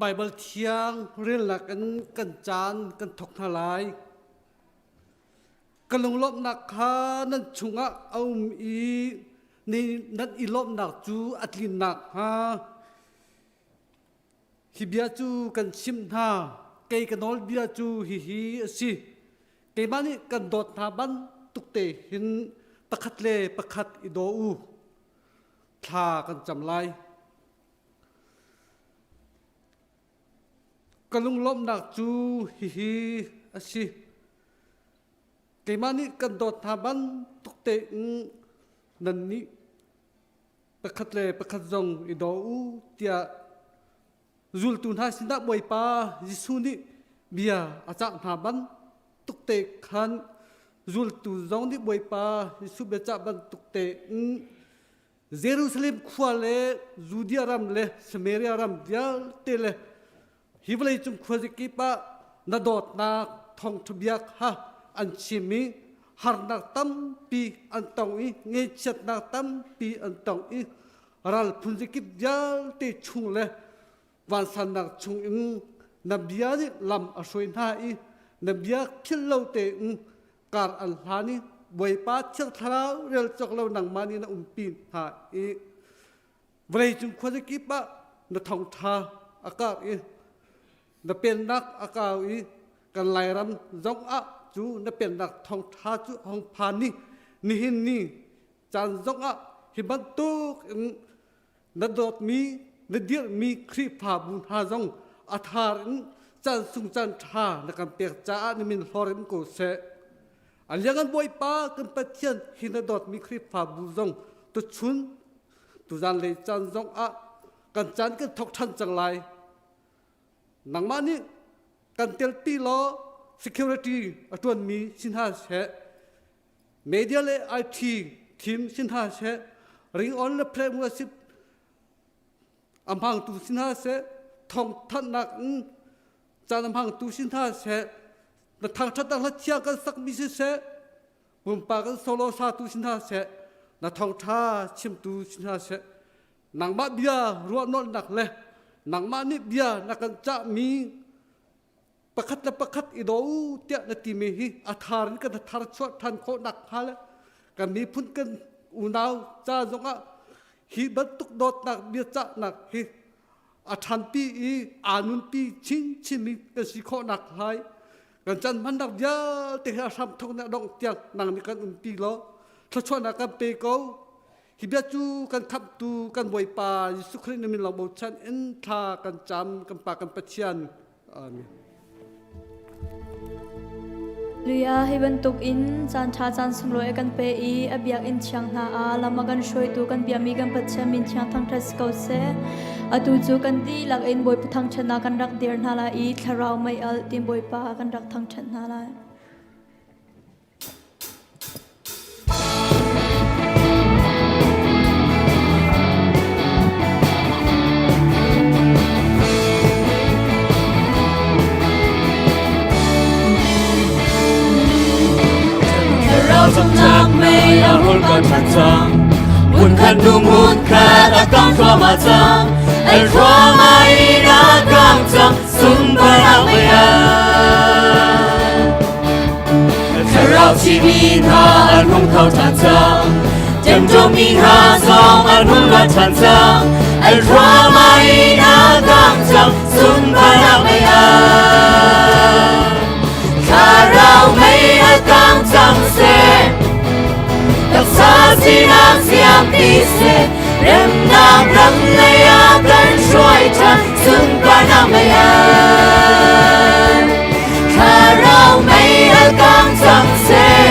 Baibal thiang relnak in kan caan kan thawk hna lai. Ka lunglawmhnak kha nan chungah a um i nan i lawmhnak cu a tlin nakhnga hi bia cu kan chimh hna. Kei ka nawlbia cu hihi a si. Keimah nih kan dawt hna bantuk te hin pakhat le pakhat i daw u. Thla kan cam lai. Ka lunglawmhnak cu hihi a si. Keimah nih kan dawt hna bantuk tein nannih pakhat le pakhat zong i daw u tiah zultu hna sinah Bawipa Jesuh nih bia a cah hna bantuk te khan zultu zong nih Bawipa Jesuh biacah bantuk tein Jerusalem khua le Judea ram le Samaria ram vialte le hi vawleicung khuazakip ah na dawtnak thawngṭha bia kha an chim i harnak tampi an tong i ngaihchiatnak tampi an tong i ral phunzakip vialte chung le vansannak chungin na bia nih lam a hruai hna i na bia philh lo tein kar an hlan i Bawipa Thiang Thlarau rel cawk lo nangmah nih na umpi hna i vawleicung khuazakip ah na thawngṭha a karh i na pennak a kau i kan Lairam zong ah cu na pennak thawngṭha cu hong phan i nihin ni caan zong ah hi bantuk in na dawtmi na dirhmi Khrihfabu hna zong a thar in caan sung caan ṭha na kan pek caah na min hlor in ko seh. A liangan Bawipa kan Pathian hi na dawtmi Khrihfabu zong tuchun tuzan lei caan zong ah kan caan kan thawk ṭhan cang lai. Nangmah nih kan telpi law security a ṭuanmi si hna seh, media le IT team si hna seh, ring-on le play worship a hmangtu si hna seh, thawngthanhnak in caan a hmangtu si hna seh, na thangṭhatnak hla thiang kan sakmi siseh, pumpak in solo satu si hna seh, na thawngṭha chimtu si hna seh, nangmah bia ruahnolhnak le nangmah nih bia na kan cahmi pakhat le pakhat i daw u tiah na timi hi a thar in kan thar chuah ṭhan khawh nakhnga le kan miphun kan unau ca zongah hi bantuk dawtnak biacahnak hi a ṭhanpi i aa nunpi chinchin mi kan si khawh naklai kan chan hmannak vialte hi a hram thawk nih a dongh tiang nang nih kan umpi law thluachuahnak kan pe ko. Hi bia cu kan khamhtu kan Bawipa Jesuh Khrih na min lawng bochan in thla kan cam, kan Pa kan Pathian. Amen. Luia hi bantuk in caan ṭha caan sunglawi a kan pe i a biakinn thiang hna ah lam a kan hruaitu kan biami kan Pathian min thiang thangṭhat si ko seh. Atu cu kan dihlak in Bawipa thangṭhatnak kan rak dir hna lai i thlarau mei alh tin Bawipa kan rak thangṭhat hna lai. Thlarau mei a hul kan ṭhan cang Mun khat nu mun khat a kang thluahmah cang Ai thluahmah in a kang cang sunparnak mei Thlarau chimi hna an hung tho ṭhan cang Ṭemṭawmmi hna zong an hung ra ṭhan cang An thluahmah in a kang cang sunparnak mei Thlarau mei a kang cang seh Taksa sinak siam ti seh Remnak ram lei ah kan hruai ṭhan sunparnak mei Thlarau mei a kang cang seh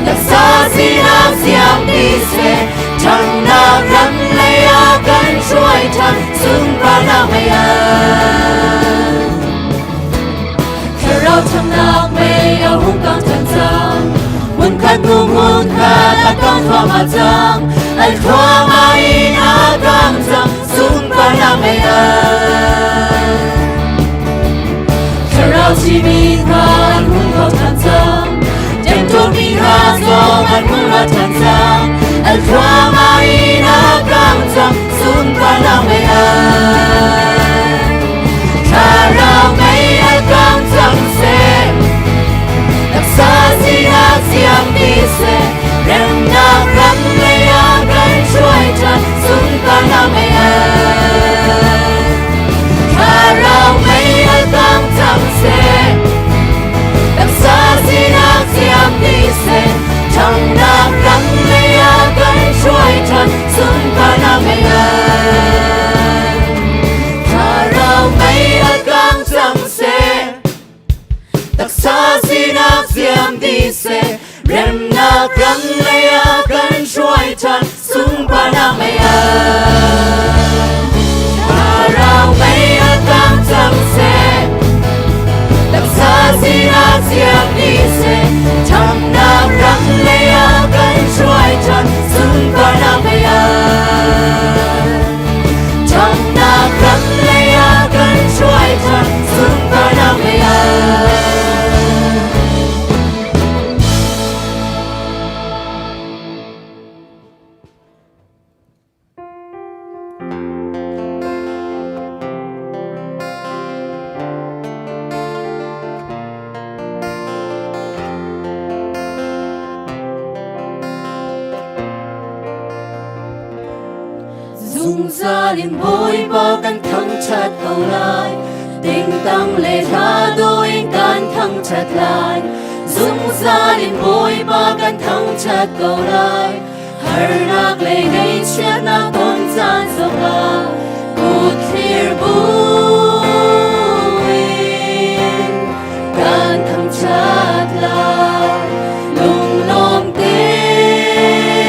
Taksa sinak siam ti seh Ṭhangnak ram lei ah kan hruai ṭhan sunparnak mei Thlarau ṭhangnak mei a hung kang ṭhan cang Hmun khat hnu hmun khat a kang thluahmah cang Al thluahmah in a kang cang sunparnak mei Thlarau chimi hna an hung tho ṭhan cang Ṭemṭawmmi hna zong An hung ra ṭhan cang, al thluahmah in a kang cang, sunparnak mei al. Thlarau mei al kang cang seh, taksa sinak siam dih seh, remnak ram lei ah kan hruai ṭhan, sunparnak mei al. Thlarau mei al kang cang seh, taksa sinak siam dih seh, ṭhangnak ram lei ah kan hruai ṭhan, sunparnak mei al. Thlarau mei al kang cang seh, taksa sinak siam dih seh, remnak ram lei ah kan hruai ṭhan, sunparnak mei al. Thlarau mei al kang cang seh, taksa sinak siam dih seh, ṭhangnak ram lei ah kan hruai ṭhan, sunparnak mei al. Ṭhangnak ram lei ah kan hruai ṭhan, sunparnak mei al. Zungzal in Bawipa kan thangṭhat ko lai, tingtang le hla dawh in kan thangṭhat lai. Zungzal in Bawipa kan thangṭhat ko lai, harnak le ngaihchiatnak ton caan zongah kut thlir buin kan thangṭhat lai. Lunglawm tein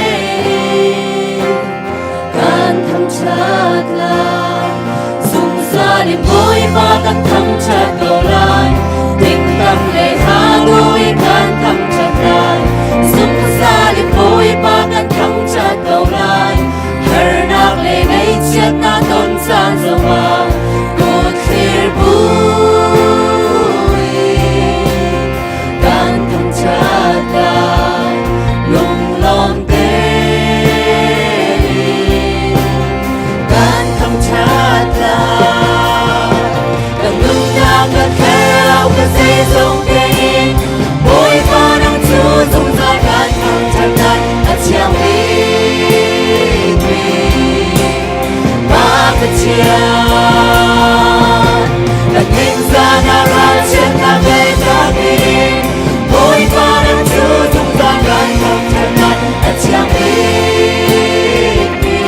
kan thangṭhat lai. Zungzal in Bawipa kan thangṭhat ko lai, tingtang le hla in kan thangṭhat lai. Zungzal in Bawipa kan thangṭhat ko lai, harnak le ngaihchiatnak ton caan zongah kut thlir buin kan thangṭhat lai. Lunglawm tein kan thangṭhat lai. Kan nunnak kan thlarau kan zeizong tein Bawipa nang cu zungzal kan thangṭhat lai, a thiang bikmi Pa Pathian. Kan ningzah na ralchiatnak le takin Bawipa nang cu zungzal kan thangṭhat lai, a thiang bikmi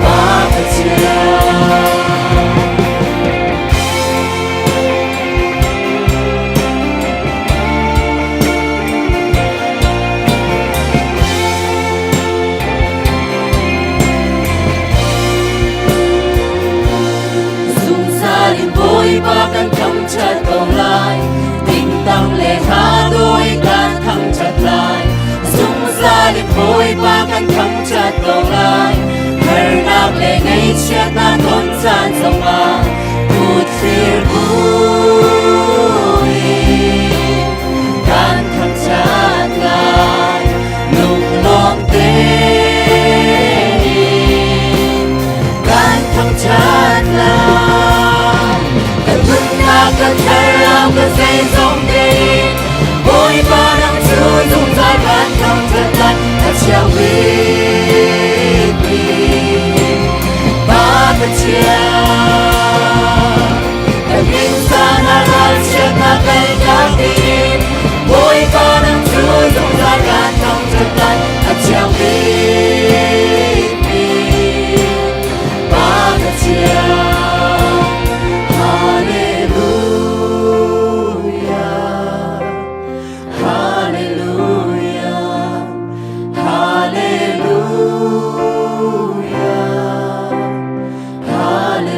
Pa Pathian. Zungzal in Bawipa kan thangṭhat ko lai, tingtang le hla dawh in kan thangṭhat lai. Zungzal in Bawipa kan thangṭhat ko lai, harnak le ngaihchiatnak ton caan zongah kut thlir buin kan thangṭhat lai. Lunglawm tein kan thangṭhat lai. Kan nunnak kan thlarau kan zeizong tein Bawipa nang cu zungzal kan thangṭhat lai, a thiang bikmi Pa Pathian. Kan ningzah na ralchiatnak kan kaltin Bawipa nang cu zungzal kan thangṭhat lai, a thiang bikmi Pa Pathian. Hallelujah, Hallelujah, Hallelujah, Hallelujah.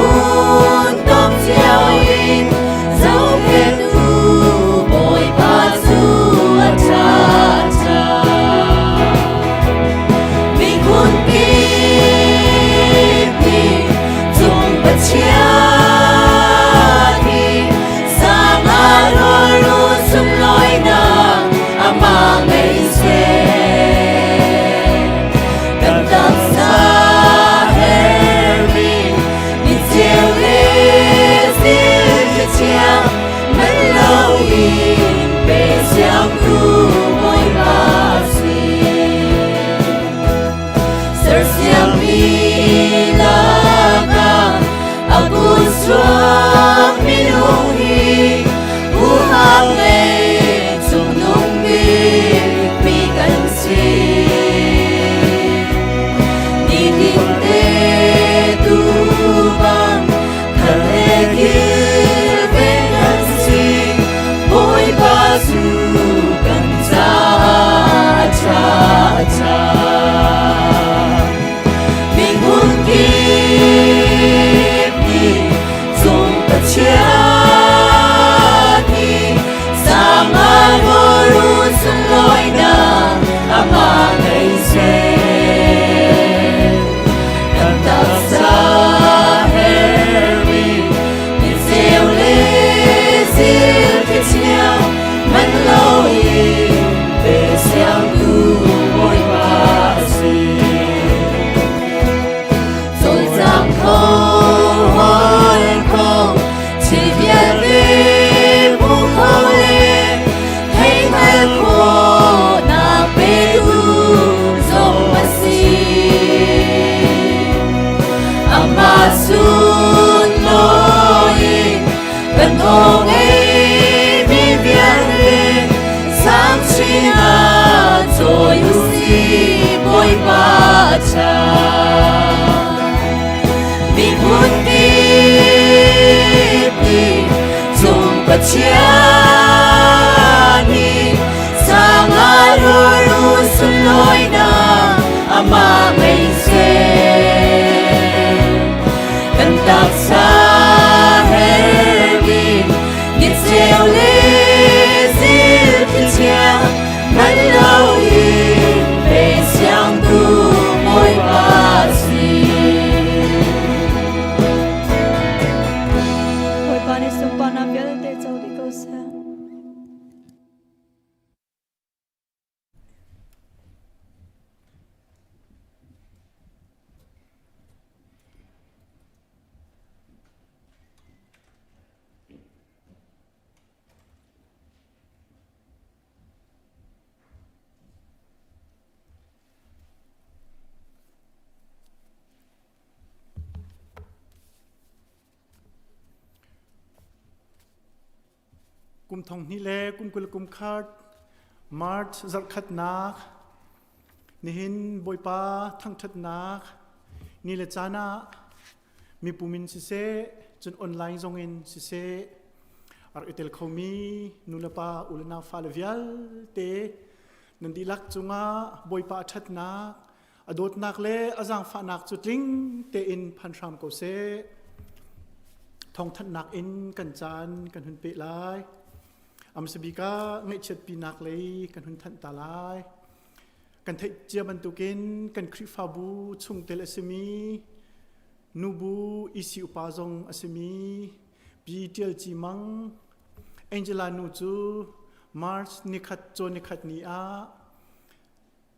Hmun tawk cio in zohkhenhtu Bawipa cu a ṭha a ṭha. Miphun kip nih cung Pathian hi sang ah rawl u sunglawinak amah ngei seh. Kan taksa hermi mi ceu le thil thiang man loin pe siangtu Bawipa si. Sersiammi lakah a kut chuak minung hi huham ngei cungnung bik mi kan si. Nitin te tu bang thar le kilven kan si. Bawipa cu kan caah a ṭha a ṭha. Minghun kip nih cung Pathian nih sama ru sunlawinak amah ngei seh. Kan taksa hermi niceu le zil thiang man loin pe siangtu Bawipa a si. Cawlcang kho hawl kho thil vialte hmu kho le thei hngal khawhnak petu zong a si. Amah sunlawi kan aw ngeimi vialte sang chin ah cawi u sih Bawipa ṭha. Miphun kip nih cung Pathian nih sang ah rawl u sunlawinak amah ngei seh. Kan taksa hermi niceu le zil thiang man loin pe siangtu Bawipa si. Bawipa nih sunparnak vialte co dih ko seh. Kum thong hnih le kum 20 kum khat March zarhkhatnak nihin Bawipa thangṭhatnak ni le caan ah mipum in siseh cun online zong in siseh a rak i tel khomi nulepa u le nau fale vialte nan dihlak cungah Bawipa a ṭhatnak a dawtnak le a zaangfahnak cu tling tein phan hram ko seh. Thawngthanhnak in kan caan kan hun peh lai. Amsabik ah ngaihchiatpinak lei kan hun thanh ta lai. Kan theih cia bantukin kan Khrihfabu chungtel a simi nubu EC upa zong a simi Pi Tial Ci Mang Angela nu cu March nikhat cawn nikhat ni ah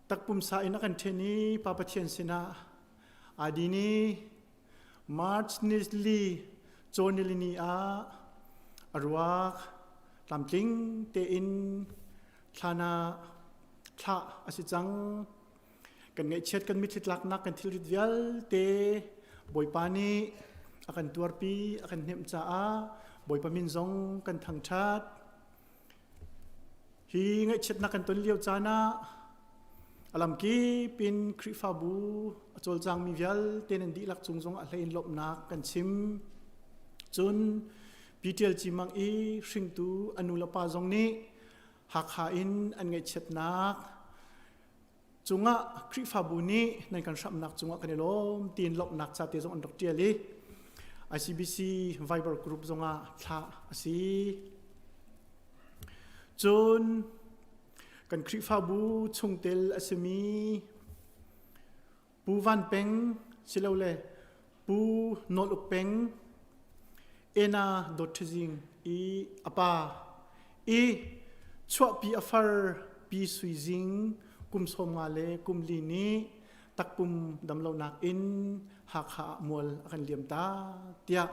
Takpumsa in a kan ṭhen i Pa Pathian sinah aa din i March nili cawnilini ah a ruak tlamtling tein thlan ah thlah a si cang. Kan ngaihchiat kan mitthli tlaknak kan thilrit vialte Bawipa nih a kan tuarpi a kan hnemh caah Bawipa min zong kan thangṭhat. Hi ngaihchiatnak kan ton lio caan ah a lamkip in Khrihfabu a cawlcangmi vialte nan dihlak cung zong a hlein lawmhnak kan chim. Cun PTL Cimang i hringtu a nu le pa zong nih Hakha in an ngaihchiatnak cungah Khrihfabu nih nan kan hramhnak cungah kan i lawm tiin lawmhnak ca te zong an rak ṭial i. ICBC Viber group zongah thlah a si. Cun kan Khrihfabu chungtel a simi Pu Van Peng silole Pu Nawl Uk Peng Ena Dawt Ṭhazing i a pa i chuahpi a far Pi Sui Zing kum 50 le kum li nih takpum damlonak in Hakha ah mual a kan liam ta tiah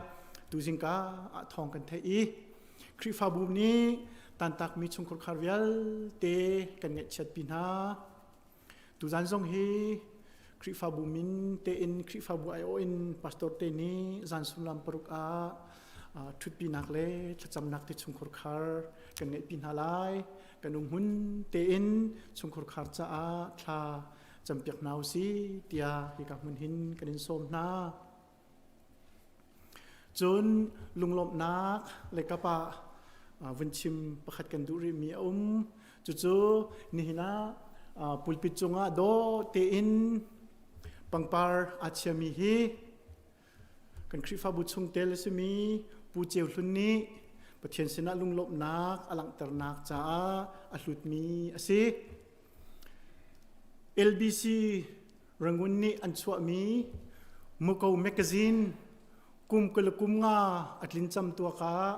tuzingka ah thawng kan theih i Khrihfabu nih tantakmi chungkhar khar vialte kan ngaihchiatpi hna. Tuzan zong hi Khrihfabu min tein Khrihfabu aiawh in pastor te nih zan sullam paruk ah ṭhutpinak le thlacamnak te chungkhar khar kan ngeihpi hna lai. Kan umhmun tein chungkhar khar caah thla campiak hna usih tiah hika hmun hin kan in sawm hna. Cun lunglawmhnak le kap ah vun chim pakhat kan duh rihmi a um. Cucu nihin ah pulpit cungah dawh tein pangpar aa chiami hi kan Khrihfabu chungtel a simi Pu Ceu Hlun nih Pathian sinah lunglawmhnak a langhternak caah a hlutmi a si. LBC Rangoon nih an chuahmi Muko Magazine kum kul kum nga a tlin cam tuak ah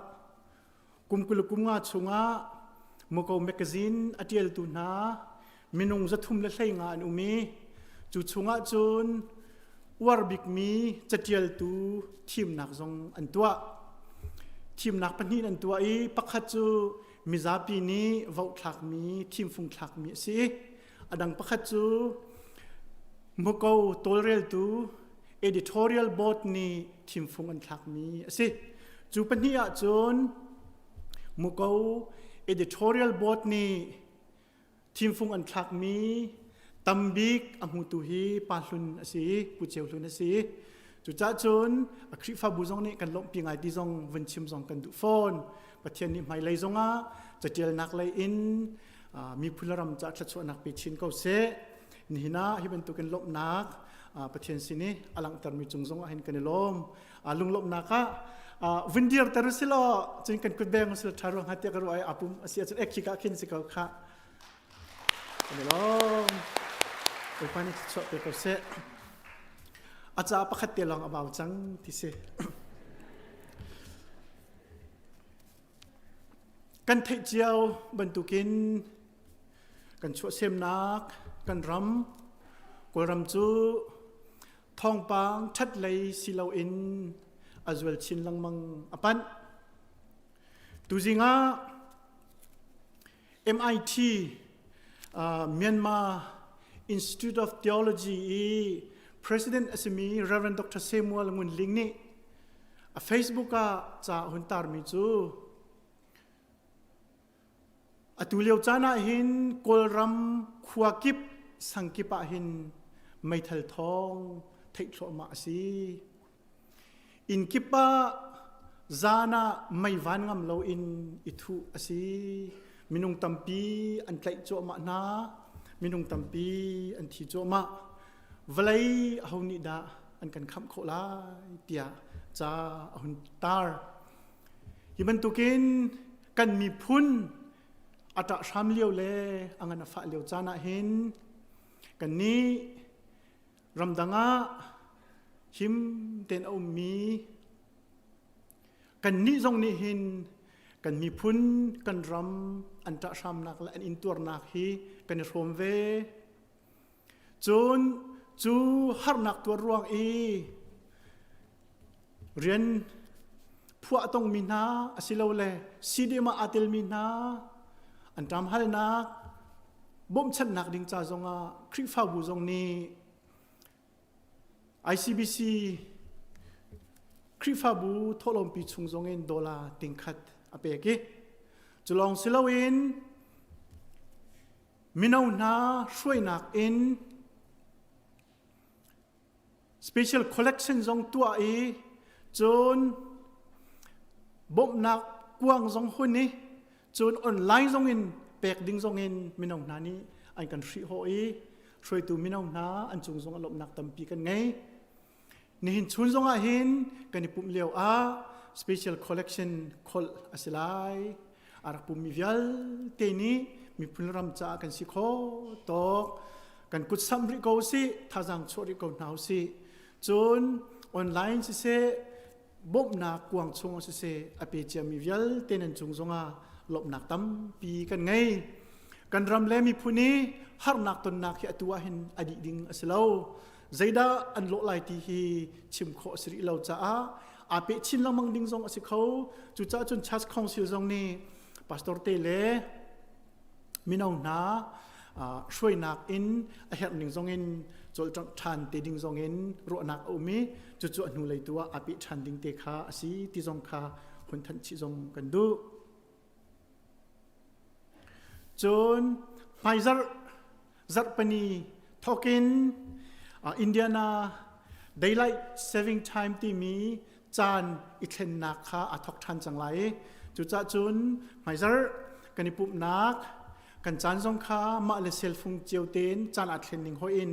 kum kul kum nga chungah Muko Magazine a ṭialtu hna minung 315 an um i cu chungah cun uar bikmi caṭialtu thimnak zong an tuah. Thimnak pahnih an tuah i pakhat cu mizapi nih vote thlakmi thimfung thlakmi a si. A dang pakhat cu Muko tawlreltu editorial board nih thimfung an thlakmi a si. Cu pahnih ahcun Muko editorial board nih thimfung an thlakmi tambik a hmutu hi Pa Hlun a si, Pu Ceu Hlun a si. Cucaah cun a Khrihfabu zong nih kan lawmhpi ngai ti zong vun chim zong kan duh fawn. Pathian nih hmailei zongah catialnak lei in miphun le ram ca thluachuahnak pe chin ko seh. Nihin ah hi bantukin lawmhnak Pathian sin i a langhtermi cung zong ah hin kan i lawm. Lunglawmhnak ah vun dir ter si law cun kan kut beng si tha ruang ha tiah ka ruah i apum asi ahcun ek khika khin si ko kha. Kan i lawm. Bawipa nih thluachuah pe ko seh. A ca pakhat te lawng a bau cang ti si. Kan theih cio bantukin kan chuahsemnak kan ram Kawlram cu thawngpang ṭhatlei si loin a zual chin lengmang a panh. Tuzing ah MIT uh, Myanmar Institute of Theology i President a simi Reverend Dr. Samuel Ngun Ling nih a Facebook ah ca a hun tarmi cu atu lio caan ah hin Kawlram khua kip sang kip ah hin meithal thawng theih thluahmah a si. Inn kip ah zan ah mei van ngam loin i thuh a si. Minung tampi an tlaih cuahmah hna. Minung tampi an thi cuahmah. Vawlei aho nih dah an kan khamh khawh lai tiah ca a hun tar. Hi bantukin kan miphun a ṭah hram lio le a ngan a fah lio caan ah hin kannih ramdang ah him tein a ummi kannih zong nih hin kan miphun kan ram an ṭah hramnak le an intuarnak hi kan i hrawm ve. Cun cu harnak tuar ruang i rian phuah tongmi hna asilole CDM ah aa telmi hna an ṭamhalnak bawmhchanhnak ding ca zongah Khrihfabu zong nih ICBC Khrihfabu thawhlawmpi chung zongin dollar tingkhat a pek i cu lawng si loin Mino hna hruainak in special collection zong tuah i cun bawmhnak kuang zong hun i cun online zong in pek ding zong in mino hna nih an kan hrih hawh i hruaitu mino hna an cung zong a lawmhnak tampi kan ngei. Nihin chun zongah hin kan i pumh lio ah special collection kholh a si lai. A rak pummi vialte nih miphun ram caah kan si kho tawk kan kut samh rih ko sih, thazaang chuah rih ko hna usih. Cun online siseh bawmhnak kuang chung siseh a pe ciami vialte nan cung zongah lawmhnak tampi kan ngei. Kan ram le miphun i harnak tonnak hi atu ah hin a dih ding a si lo. Zeidah an lawh lai ti hi chim khawh a si rih lo caah aa peh chin lengmang ding zong a si kho. Cucaah cun Church Council zong nih pastor te le mino hna hruainak in a herh ning zong in cawlcangh ṭhan te ding zong in ruahnak a um i cucu a hnulei tu ah aa peh ṭhan ding te kha a si ti zong kha hun thanh chih zong kan duh. Cun hmaizarh zarhpani thawkin Indiana Daylight Saving Time timi caan i thlennak kha aa thawk ṭhan cang lai i cucaah cun hmaizarh kan i pumhnak kan caan zong kha mah le cellphone cio tein caan aa thlen ning hoih in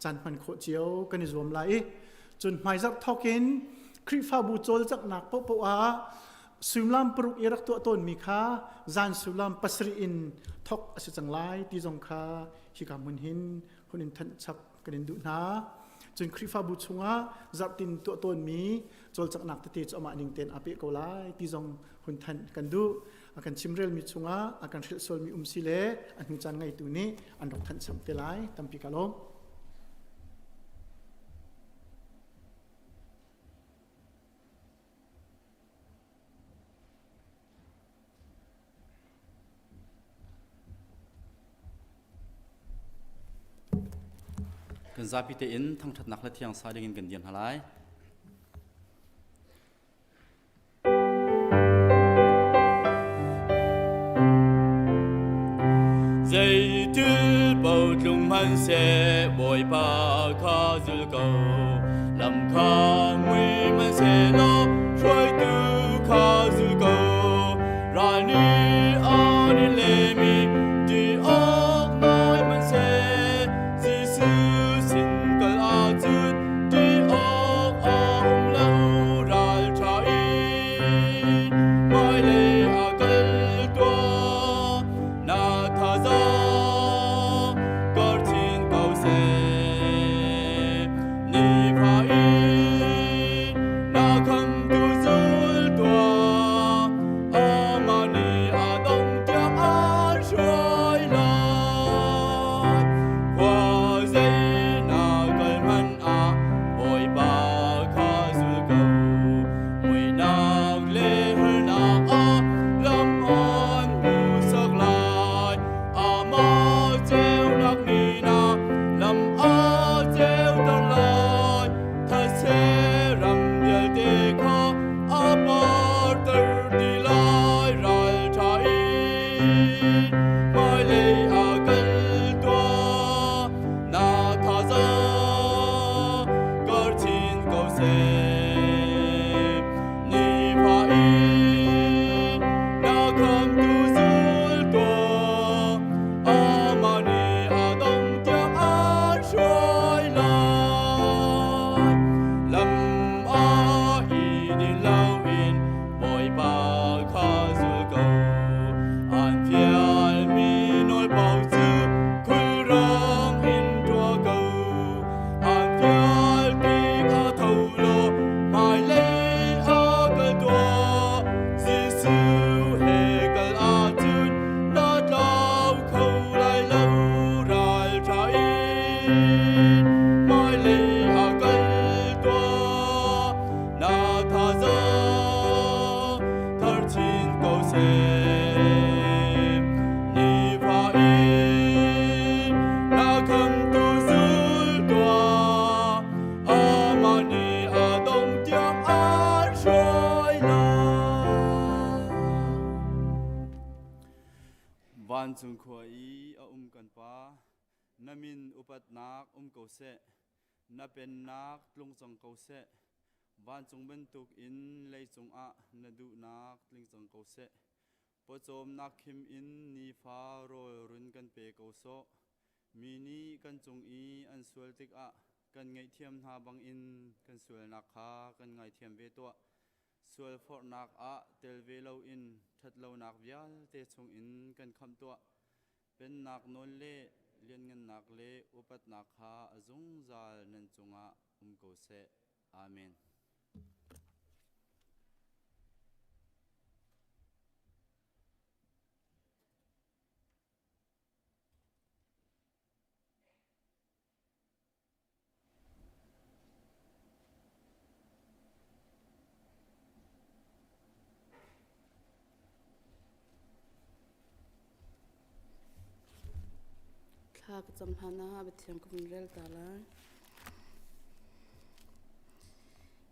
caan hman khawh cio kan i zuam lai i cun hmaizarh thawkin Khrihfabu cawlcanghnak paohpaoh ah suimilam paruk i rak tuah tawnmi kha zan suimilam pasarih in thawk a si cang lai ti zong kha hika hmun hin hun in thanh chap kan in duh hna. Cun Khrihfabu chungah zarhtin tuah tawnmi cawlcanghnak tete cu amah ning tein aa peh ko lai ti zong hun thanh kan duh. A kan chimrelmi chungah a kan hrilh sualmi um si le a hnu caan ngeitu nih an rak thanh chap te lai. Tampi ka lawm. Kan zapi tein thangṭhatnak le thiang sa dingin kan dir hna lai. Zeitil potlung hmanhseh Bawipa kha zul ko lam kha mui hmanhsehlaw hruaitu kha zul ko ral nih an in lemi ti awk ngai hmanhseh Jesuh sin kal ahcun ti awk a um lo ral ṭha in hmailei a kal tuah na thazaang kor chin ko seh nifa in na khamtu zul tuah amah nih a dong tiang an hruai lai khua zei na kal hmanh ah Bawipa kha zul ko muihnak le harnak ah lam an hmuhsak lai amah ceunak nih na lam a ceuter lai thase ram vialte kha a parter ti lai ralṭha in hmailei ah kal tuah na thazaang kar chin ko seh nifa in na khamtu zul tuah amah nih a dong tiang an hruai lai lam ah i din loin Bawipa kha zul ko an fialmi nawl paoh cu khulrang in tuah ko an fial tik ah tho law hmailei ah kal tuah Jesuh he kal ahcun na tlau kho lai lo ralṭha in hmailei ah kal tuah na thazaang thar chin ko seh nifa in na khamtu zul tuah amah nih a dong tiang an hruai lai. Vancung khua i a um kan Pa, na min upatnak um ko seh, na pennak tlung cang ko seh. Vancung bantuk in leicung ah na duhnak tling cang ko seh. Pawcawmnak khim in nifa rawl run kan pe ko sawh. Mi nih kan cung i an sual tikah Kan ngaihthiam hna bangin kan sualnak kha kan ngaithiam ve tuah. Sual forhnak ah tel ve loin ṭhatlonak vialte chungin kan khamh tuah. Pennak nawl le lianngannak le upatnak kha a zungzal nan cungah um ko seh. Amen. Thla ka cam hlan ah biathiang ka vun rel ta lai.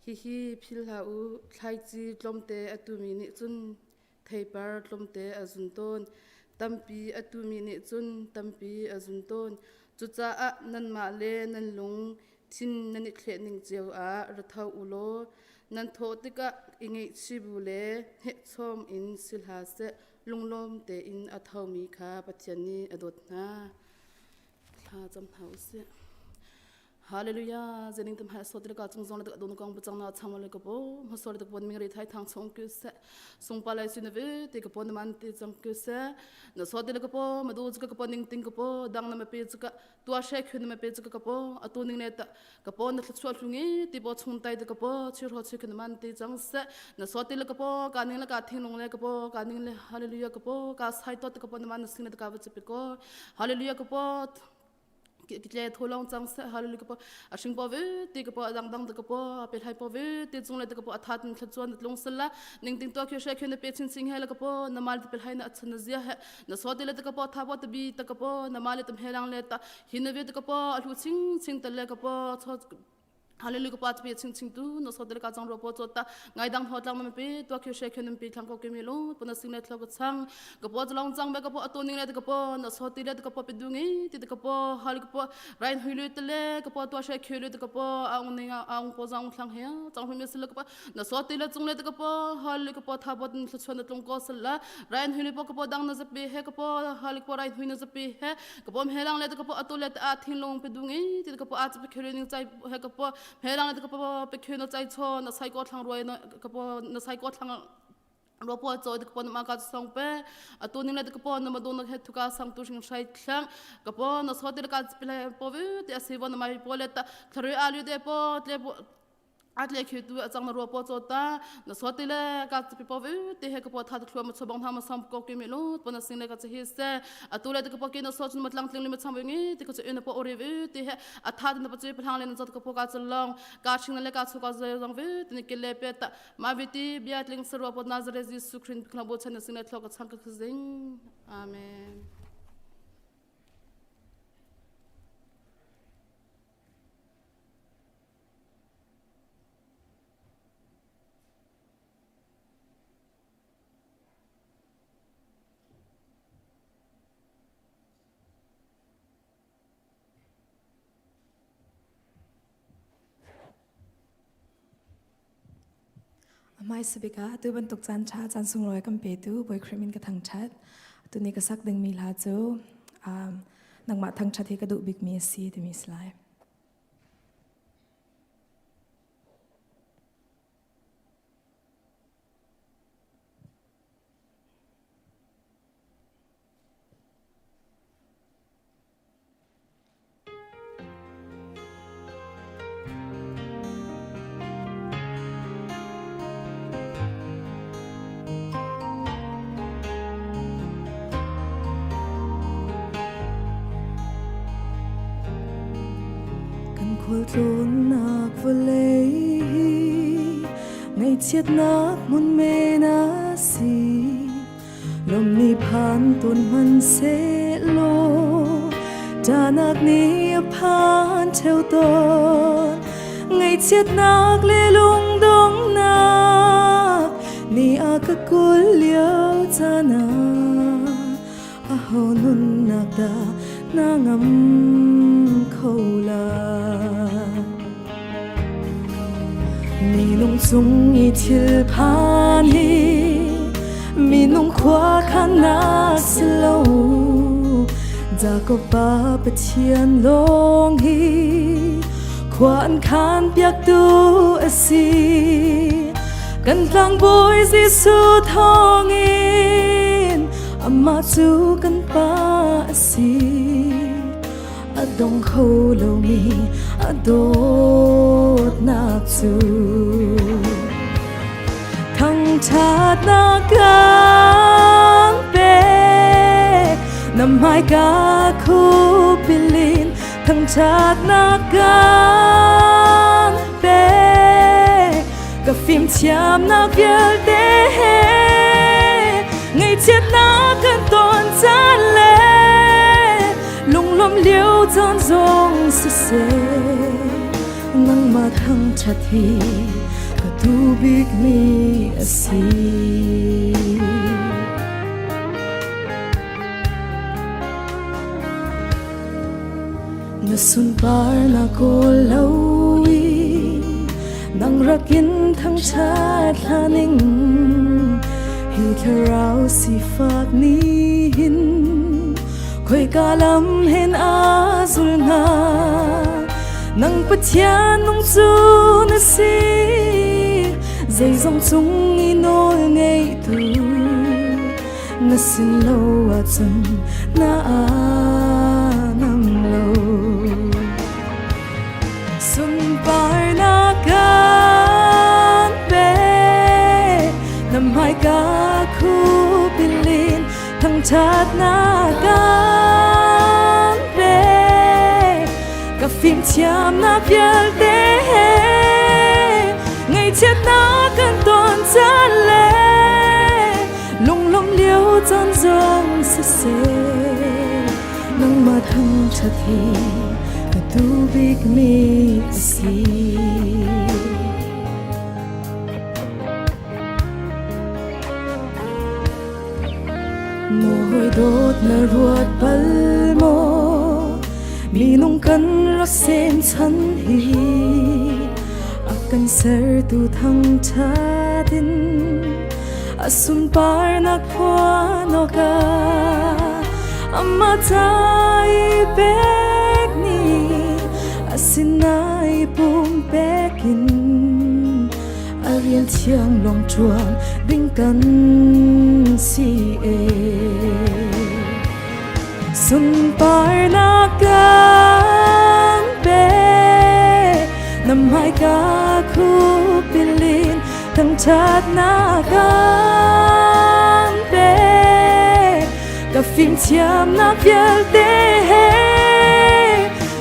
Hihi philh hlah u, thlaici tlawmte a tumi nih cun theipar tlawmte a zun tawn. Tampi a tumi nih cun tampi a zun tawn. Cucaah nanmah le nan lung thin nan i thleh ning cio ah ra tho u law nan thawh tikah i ngaihchih bu le hnehchawm in si hlah seh lunglawm tein a thomi kha Pathian nih a dawt hna. Thla cam hna u sih. Hallelujah zening tam ha so te ka chung zong le don kong bachang na chang le ka bo ma so le pon ming ri thai thang chung ku se sung pa lai sin ve te ka pon man te chang ku se na so te ka po ma du ka ka pon ning ting ka po dang na ma pe chu ka tua she khun ma pe chu ka po atu ning ne ta ka po na thla hlungi ti bo chung tai te ka po chi ro chi khun man te chang se na so te le ka po ka ning le ka thing lung le ka po ka ning le hallelujah ka po ka sai to te ka pon man sing ne ka va chi pe ko hallelujah ka po kitle tholong chang se hallelujah ka po a hring po ve ti ka po dang dang ka po pe thai po ve ti chung le ka po atha tin thla chuan tlung sala ning ting to khyo she khyo na pe chin sing he la ka po na mal te pe thai na achan na zia he na so te le ka po tha po te bi ta ka po na mal te helang le ta hin ve te ka po a hlu ching ching te le ka po cho Hallelujah ka pa pe ching ching tu no so del ka chang ro po chota ngai dang ho tlang ma pe to khyo she khyo pe thlang ko ke mi lo puna sing le thlo ka chang ka po chalong chang ba ka po ato ning le ka po no so ti le ka po pe du ngi ti ka po hal ka po rain hui le te le ka po to she khyo le ka po aung ning aung po jang thlang he chang hui mi sil ka po no so ti le chung le ka po hal ka po tha bot thla chon tlung ko sal la rain hui le po ka po dang na zapi he ka po hal ka po rain hui na zapi he ka pom helang le ka po atu le a thinlung pe dung i ti ka po a pe khelo ning chai he ka po helang le ka po pe khelo chai cho na sai ko thlang roi na ka po na sai ko thlang ro po cho ka po ma ka song pe atu ning le ka po na ma do na he thuka sang tu sing shai thlang ka po na so te ka pe po vi te a se bon mai po le ta thlare alu de po tle po atle khi tu achang na ro po chota na so ti le ka pi po vi ti he ka po tha thlu ma chobong tha ma sam ko ki mi lo po na sing le ka chi se atu le ka po ki na so chun ma tlang tling li ma cham ngi ti ka chu na po ori vi ti he atha na pa chu phlang le na chot ka po ka chalong ka ching le ka chu ka zai rong vi ti ni ki le pe ta ma vi ti bia tling sarwa po nazareth jesu christ khna bo chan na sing le thlo ka chang ka khzing amen. Hmaisa bik ah atu bantuk caan ṭha caan sunglawi kan petu Bawi Khrih min ka thangṭhat. Tuni ka sak dingmi hla cu um, nangmah thangṭhat hi ka duh bikmi a si timi si lai. Kan khualtlawnnak vawlei hi ngaihchiatnak hmun men a si. Lawm nih phan tawn hmanhsehlaw ṭahnak nih a phan ṭheo tawn. Ngaihchiatnak le lungdonghnak ni a ka kul lio caan ah aho nunnak dah na ngam kho lai? Minung cung i thil phan hi minung khua khan na si lo. Jacob pa Pathian lawng hi. Khua an khan piaktu a si. Kan tlangbawi Jesuh thawngin amah cu kan pa a si. A dong kho lomi a dawtnak cu. Thangṭhatnak kan pek, na hmaika khupilin thangṭhatnak kan pek. Ka fimthiamnak vialte he ngaihchiatnak kan ton caan le lunglawmh lio caan zong siseh nangmah thangṭhat hi ka duh bikmi a si. Na sunparnak kawl loin nang rakin thangṭhat hlaning hi thlarau sifak nih hin khoika lam hen a zul hnga nang Pathian nung cu na si zeizong cung i nawl ngeitu na sin lo ahcun na ngam lo sunparnak kan pek na hmaika khupilin thangṭhatnak kan pek ka fimthiamnak vialte he ngaihchiatnak kan ton caan le lunglawmh lio caan zong siseh nangmah thangṭhat hi ka duh bikmi a si. Mawi dawt na ruat bal maw minung kan rak sem chan hi a kan sertu thangṭhat in a sunparnak phuan awkah amah ca i pek ni a sinai pumpek in a rian thiang lawng ṭuan ding kan si e. Sunparnak kan pe na hmaika khupilin thangṭhatnak kan pe ka fimthiamnak vialte he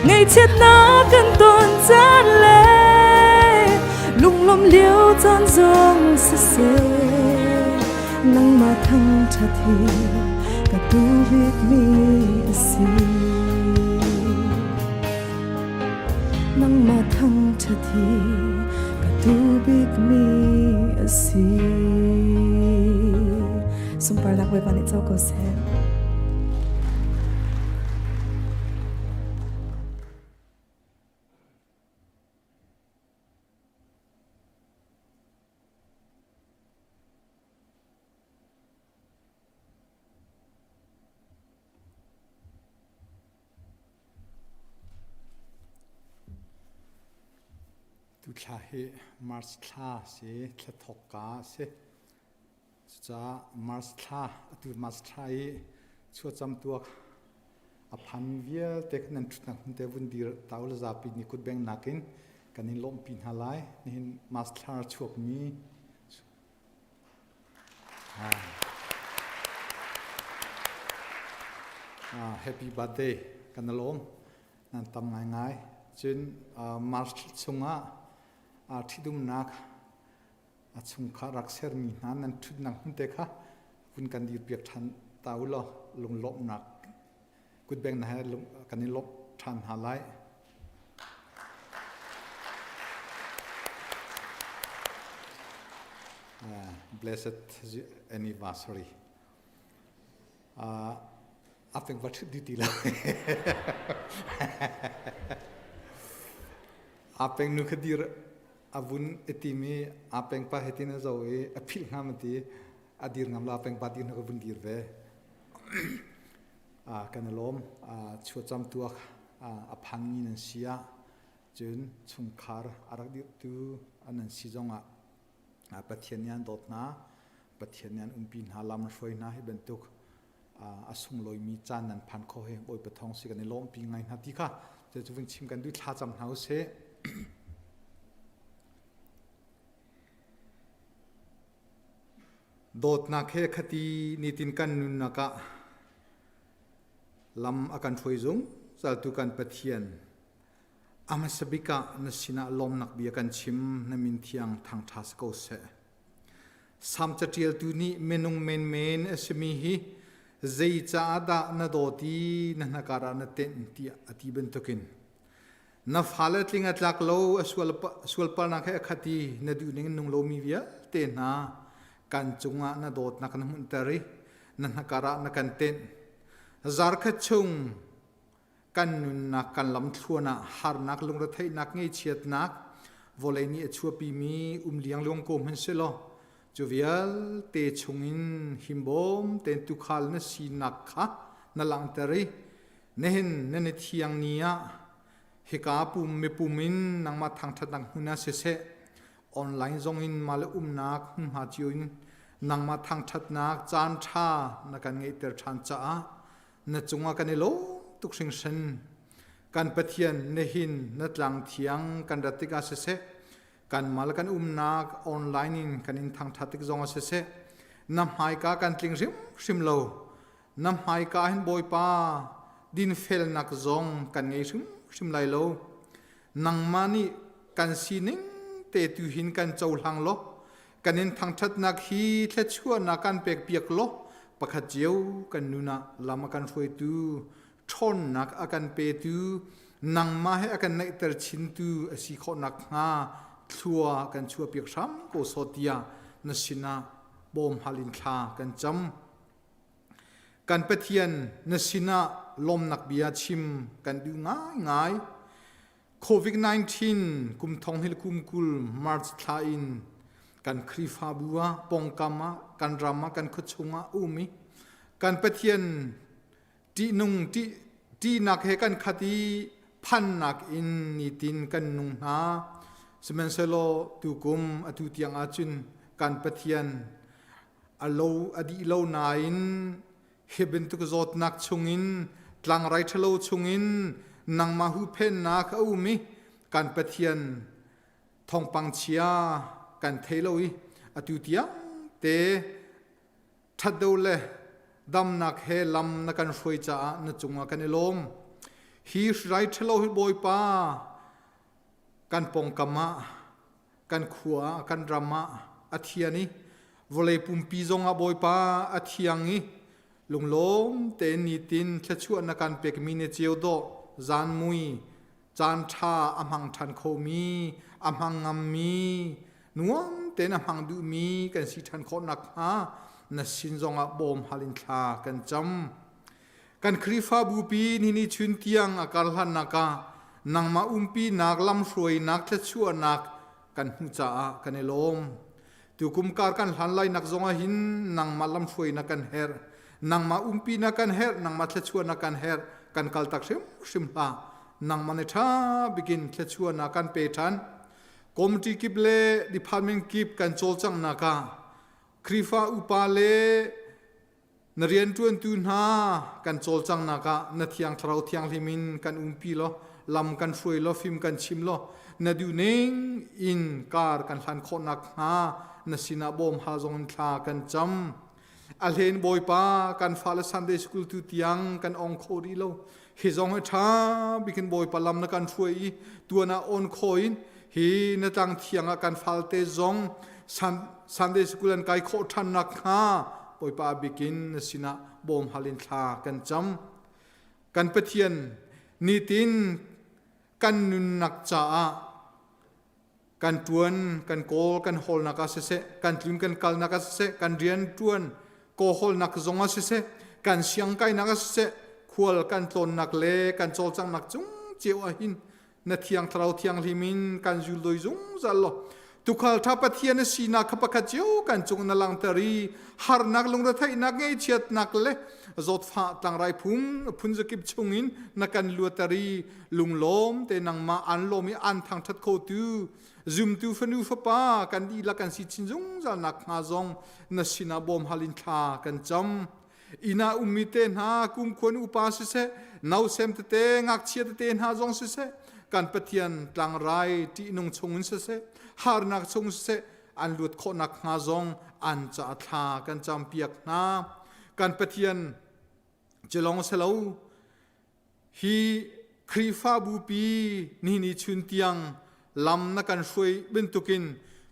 ngaihchiatnak kan ton caan le lunglawmh lio caan zong siseh nangmah thangṭhat hi ka duh bikmi a si nangmah thangṭhat hi ka duh bikmi a si sunparnak Bawipa nih co ko seh. Tu thla hi March thla si, thla thawkka a si. Cucaah March thla, atu March thla i chuacam tuak a phanmi vialte kha nan ṭhutnak hmun te vun dir ta u law zapi nih kutbengnak in kan in lawmhpi hna lai. Nihin March thla a chuakmi Happy birthday kan i lawm. Nan tam ngaingai. Cun March chungah ṭhitumnak a chungkhar rak sermi hna nan ṭhutnak hmun te kha vun kan dirpiak ṭhan ta u law lunglawmhnak kutbeng na he kan i lawmh ṭhan hna lai. Uh, blessed anniversary. Uh, a peng va ṭhut di ti lo. A peng nu kha dir a vun i tim i a peng pa he tin a zo i a philh ngam a ti a dir ngam lo a peng pa dir hna ka vun dir ve. Kan i lawm. Chuacam tuak a phanmi nan si ah. Cun chungkhar a rak dirhtu an an si zongah Pathian nih an dawt hna, Pathian nih an umpi hna, lam an hruai hna hi bantuk a sunglawimi caan nan phan kho hi Bawipa thawng si kan i lawmpi ngai hna ti kha cu vun chim kan duh thlacam hna usih. Dawtnak he khati nitin kan nunnak ah lam a kan hruai zungzal tu kan Pathian a hmasa bik ah na sinah lawmnak bia kan chim na min thiang thangṭha si ko seh. Salm caṭialtu nih minung menmen a simi hi zeicaah dah na dawt i na hnakar ah na tenh tiah a ti bantukin na fale tling a tlak lo a sualpalnak he a khat i na duhning in nung lomi vialte hna kan cungah na dawtnak na hmunhter i na hnakar ah na kan tenh. Zarkhat chung kan nunnak kan lamthluan ah harnak lungretheihnak ngeichiatnak vawlei nih a chuahpimi um liangluang ko hmanh selaw cu vialte chungin himbawm tein tuukhal na sinak kha na langhter i nihin nan i thiang ni ah hika pum mipum in nangmah thangṭhatnak hmun ah siseh online zong in mah le umnak hmunhma cio in nangmah thangṭhatnak caan ṭha na kan ngeihter ṭhan caah na cungah kan i lawm tuk hringhran. Kan Pathian nihin na tlang thiang kan rat tikah siseh, kan mal kan umnak online in kan in thangṭhat tik zongah siseh, na hmaika kan tling hrimhrim lo. Na hmaika hin Bawipa dinfelnak zong kan ngei hrimhrim lai lo. Nangmah nih kan sining te tu hin kan cohlang law, kan in thangṭhatnak hi thluachuahnak kan pekpiak law pakhat cio kan nun ah lam a kan hruaitu ṭhawnnak a kan petu nangmah he a kan naihter chintu a si khawh nakhnga thlua kan chuahpiak hram ko sawh tiah na sinah bawm hal in thla kan cam. Kan Pathian na sinah lawmnak bia chim kan duh ngaingai. COVID-19 kum thong hil kum 20 March thla in kan Khrihfabu ah pawngkam ah kan ram ah kan khuachung ah um i kan Pathian ṭihnung ṭihnak he kan khat i phannak in nitin kan nung hna. Sihmanhsehlaw tukum atu tiang ahcun kan Pathian a lo a dih lo nain Hi bantuk zawtnak chungin tlangrai ṭhalo chungin nangmah huhphennak a um i kan Pathian thawngpang chia kan thei lo i atu tiang te ṭhatdo le damnak he lam na kan hruai caah na cungah kan i lawm. Hi hrai ṭhalo hi Bawipa kan pawngkam ah kan khua ah kan ram ah a thian i vawlei pumpi zong ah Bawipa a thiang i lunglawm tein nitin thluachuah na kan pekmi ni ceu dawh zan mui caan ṭha a hmang ṭhan khomi a hmang ngammi nuam tein a hmang duhmi kan si ṭhan khawh nakhnga na sin zongah bawm hal in thla kan cam. Kan Khrihfabu pi nini chun tiang a kar hlannak ah nangmah umpinak lamhruainak thluachuahnak kan hmuh caah kan i lawm. Tukum kar kan hlan lainak zongah hin nangmah lamhruainak kan herh. Nangmah umpinak kan herh, nangmah thluachuahnak kan herh. Kan kal tak hrimhrim hlah. Nangmah nih ṭha bikin thluachuahnak kan pe ṭhan. Committee kip le department kip kan cawlcanghnak ah Khrihfa upa le Na rianṭuantu hna kan cawlcanghnak ah na thiang thlarau thianghlim in kan umpi law lam kan hruai law fim kan chim law na duhning in kar kan hlan khawh nakhnga na sinah bawm hal zong in thla kan cam. A hlen Bawipa kan fale Sunday school tu tiang kan ong kho rih lo. Hi zong hi ṭha bikin Bawipa lam na kan hruai i tuan ah on kho in hi na tlang thiang ah kan falte zong Sunday school an kai khawh ṭhan nakhnga Bawipa bikin na sinah bawm hal in thla kan cam. Kan Pathian nitin kan nunnak caah kan ṭuan, kan kawl, kan hawlnak ah siseh, kan tlun kan kalnak ah siseh, kan rian ṭuan kawhawlnak zong ah siseh, kan siangkainak ah siseh, khual kan tlawnnak le kan cawlcanghnak cung cio ah hin na thiang thlarau thianghlim in kan zul doi zungzal law. Tukhal ṭha Pathian a sinak kha pakhat cio kan cung na langhter i harnak lungretheihnak ngaihchiatnak le zawtfah tlangrai phung phunzakip chungin na kan luatter i lunglawm te nangmah an lawm i an thangṭhat khotu zumtu fanu fapa kan dihlak kan si chin zungzal nak hnga zong na sinah bawm hal in thla kan cam. Inn ah ummi te hna kumkhuan upa siseh, nausem tete, ngakchia tete hna zong siseh, kan Pathian tlangrai ṭihnung chungin siseh, harnak chung siseh, an luat khawhnak hnga zong an ca thla kan campiak hna. Kan Pathian cilong selo Hi Khrihfabu pi nini chun tiang lam na kan hruai bantukin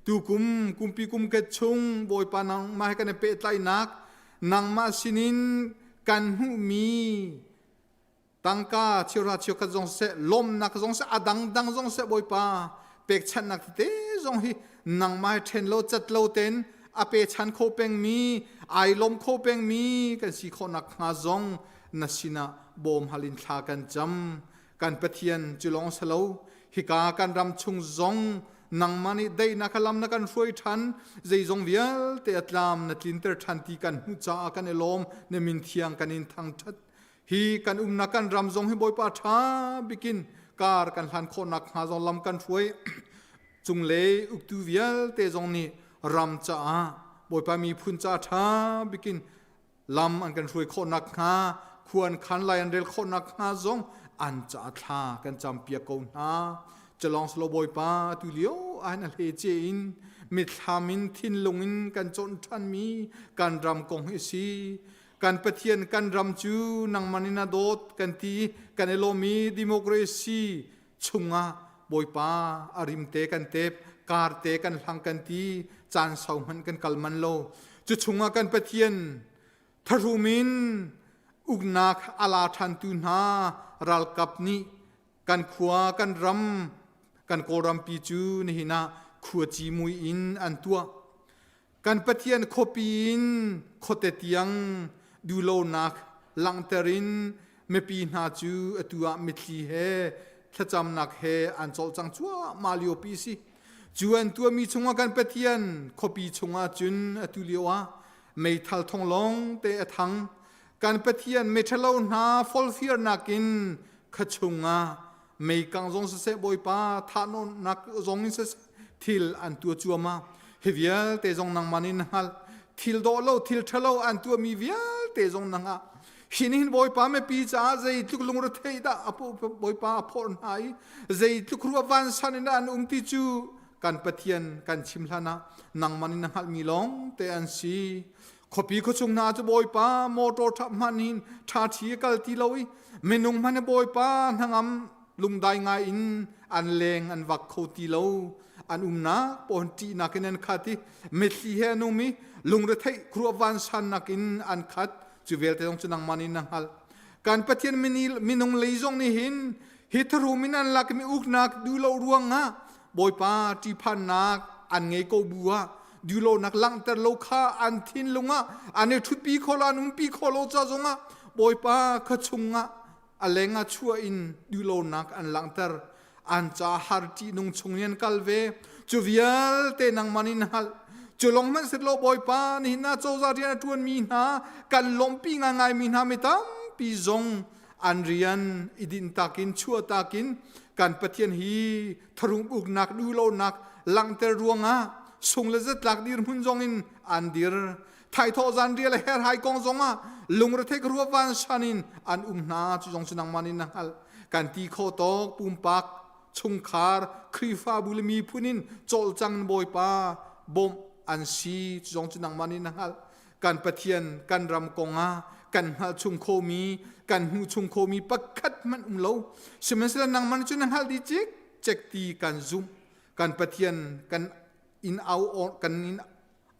tukum kumpi kumket chung Bawipa nangmah he kan i pehtlaihnak nangmah sinin kan hmuhmi tangka cheuhra cheukhat zong siseh lawmnak zong siseh a dangdang zong siseh Bawipa pekchanhnak tete zong hi nangmah he ṭhen lo cat lo tein a pechan kho pengmi ai lawm kho pengmi kan si khawhnak hnga zong na sinah bawm hal in thla kan cam. Kan Pathian cu lawng si lo, hika kan ram chung zong nangmah nih daihnak lam na kan hruai ṭhan, zeizong vialte a tlam na tlinter ṭhan ti kan hmuh caah kan i lawm, na min thiang kan in thangṭhat. Hi kan umnak kan ram zong hi Bawipa ṭha bikin kar kan hlan khawhnak hnga zong lam kan hruai. Cunglei uktu vialte zong nih ram caah Bawipa miphun caah ṭha bikin lam an kan hruai khawh nakhnga khua an khan lai an rel khawh nakhnga zong an ca thla kan campiak ko hna calong slo bawipa tu lio an a hle ce in mithlam in thinlung in kan chawnh ṭhan mi kan ram kong hi si kan pathian kan ram cu nangman in a dawt kan ti kan i lawm i democracy chungah bawipa a rimte kan tep karte kan hlang kan ti caan sau hmanh kan kal man lo cu chungah kan pathian tharum in uknak a la ṭhantu hna ralkap nih kan khua kan ram kan kawlrampi cu nihin ah khuaci mui in an tuah Kan Pathian khuapi in khuate tiang duhlonak langhter in mipi hna cu atu ah mitthli he thlacamnak he an cawlcang cuahmah liopi a si. Cu an tuahmi chungah kan Pathian khuapi chungah cun atu lio ah meithal thong lawng te a thang. Kan Pathian miṭhalo hna folfirnak in kha chungah meikang zong siseh bawipa thahnawnnak zong in siseh thil an tua cuama hi vialte zong nangmah nih na hngalh thil dawh lo thil ṭhalo an tuahmi vialte zong nang ah hi nih hin bawipa mipi caah zeitluk lungretheih dah a bawipa a phorh hna i zeitluk ruah vansan in dah an um ti cu kan Pathian kan chim hlan ah nangmah nih na hngalhmi lawng te an si khuapi khuachung hna cu bawipa motor ṭha hman hin ṭha ṭhi a kal ti lo i minung hmanh bawipa hnangam lungdai ngai in an leng an vak kho ti lo an umnak pawn ṭihnak in an khat i mitthli he an um i lungretheih khuaruah vansannak in an khat cu vialte zong cu nangmah nih na hngalh kan Pathian minung lei zong nih hin hi tharum in an lakmi uknak duhlo ruangah Bawipa ṭihphannak an ngei ko bu ah duhlonak langhter lo kha an thinlung ah an i ṭhutpi kho lo an umpi kho lo ca zongah Bawipa kha chungah a leng ah chuah in duhlonak an langhter an ca har ṭihnung chung in an kal ve cu vialte nangmah nih na hngalh cu lawng hmanh sit lo Bawipa nihin ah cozah rian a ṭuanmi hna kan lawmhpi ngaingaimi hna mi tampi zong an rian i dinhtak in chuahtak in kan Pathian hi tharum uknak duhlonak langhter ruangah sung le zatlak dirhmun zong in an dir thaithawh zan rial herhai kong zongah lungrethei ka ruah van shan in an um hna cu zong cu nangmah nih na hngalh kan ti kho tawk pumpak chungkhar Khrihfabu le miphun in cawlcang Bawipa bawmh an si cu zong cu nangmah nih na hngalh kan Pathian kan ram kongah kan hngalh chung khomi kan hmuh chung khomi pakhat hmanh um lo sihmanhsehlaw nangmah nih cun na hngalh dih cik cek ti kan zumh kan Pathian kan in au kan in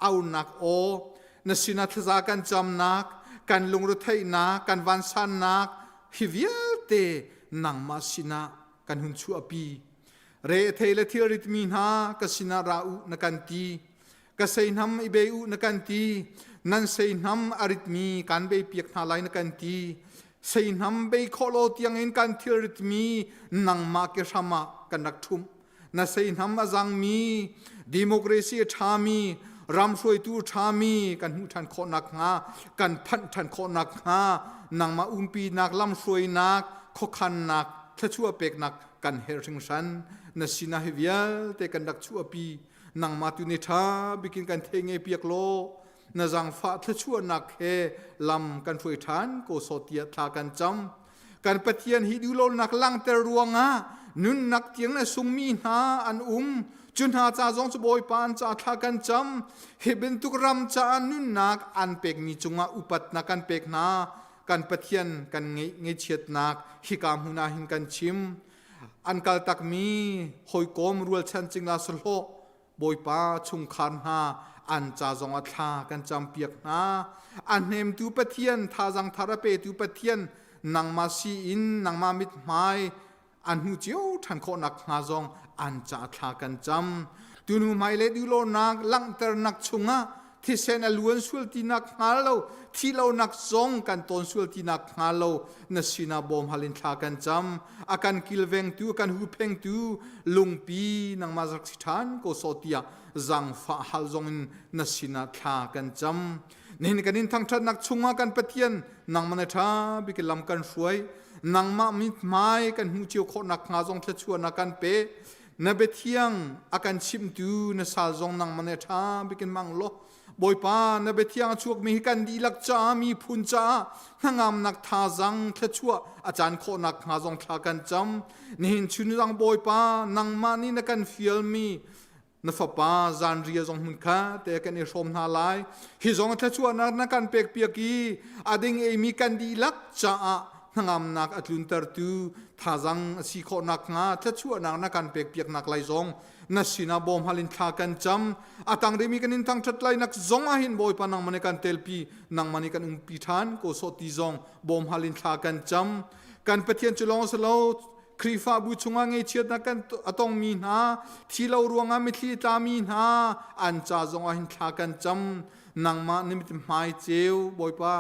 aunak aw na sinah thlaza kan camnak kan lungretheihnak kan vansannak hi vialte nangmah sinah kan hun chuahpi re thei le thilrit mi hna ka sinah ra u na kan ti ka seihnam i bei u na kan ti nan seihnam a ritmi kan bei piak hna lai na kan ti seihnam bei khawh lo tiangin kan thil ritmi nangmah ke hram ah kan rak ṭhumh na seihnam a zangmi. Democracy a ṭhami, ram hruaitu ṭhami kan hmuh ṭhan khawh nakhnga, kan phanh ṭhan khawh nakhnga, nangmah umpinak, lamhruainak, khuakhannak, thluachuah peknak kan herh hringhran. Na sinah hi vialte kan rak chuahpi. Nangmah tu nih ṭha bikin kan thei ngei piak law, na zaangfah thluachuahnak he lam kan hruai ṭhan ko sawh tiah thla kan cam. Kan Pathian hi duhlonak langhter ruangah nunnak tiang le sungmi hna an um. Cu hna ca zong cu Bawipa an ca thla kan cam. Hi bantuk ram caah nunnak an pekmi cungah upatnak kan pek hna. Kan Pathian kan ngeihchiatnak hika hmun ah hin kan chim. An kaltakmi hawikom rualchan cingla sahlawh Bawipa chungkhar hna an ca zongah thla kan campiak hna. A hnemtu Pathian, thazang thar a petu Pathian, nangmah si in nangmah mithmai an hmu cio ṭhan khawhnak hnga zong an ca thla kan cam. Tunu hmai le duhlonak langhternak chungah thisen a luan sual tinak hnga lo, thi lonak zong kan tawn sual tinak hnga lo, na sinah bawm hal in thla kan cam. A kan kilvengtu, a kan huphengtu lungpi nangmah rak si ṭhan ko sawh tiah zangfah hal zongin na sinah thla kan cam. Nihin kan in thangṭhatnak chungah kan Pathian nangmah na ṭha bik lam kan hruai. Nangmah mithmai kan hmuh cio khawhnak hnga zong thluachuahnak kan pe. Na biathiang a kan chimtu na sal zong nangmah na ṭha bikin mang law Bawipa na biathiang a chuakmi hi kan dihlak caah miphun caah hnangamnak thazang thluachuah a caan khawhnak hnga zong thla kan cam. Nihin chunzang Bawipa nangmah nih na kan fialmi na fapa zanria zong hmun kha te kan i hrawm hna lai. Hi zong thluachuahnak na kan pek piak i a ding eimi kan dihlak caah hnangamnak a tluntertu thazang a si khawhnak hnga thluachuahnak na kan pek piaknak lai zong na sinah bawm hal in thla kan cam. A tang rimi kan in thangṭhat lai nak zong ah hin Bawipa nangmah nih kan telpi, nangmah nih kan umpi ṭhan ko sawh ti zong bawm hal in thla kan cam. Kan Pathian cu lawng si lo, Khrihfabu chungah ngeichiatnak kan a tongmi hna, thi lo ruangah mithli tlami hna, an ca zong ah hin thla kan cam. Nangmah na mithmai ceu, Bawipa,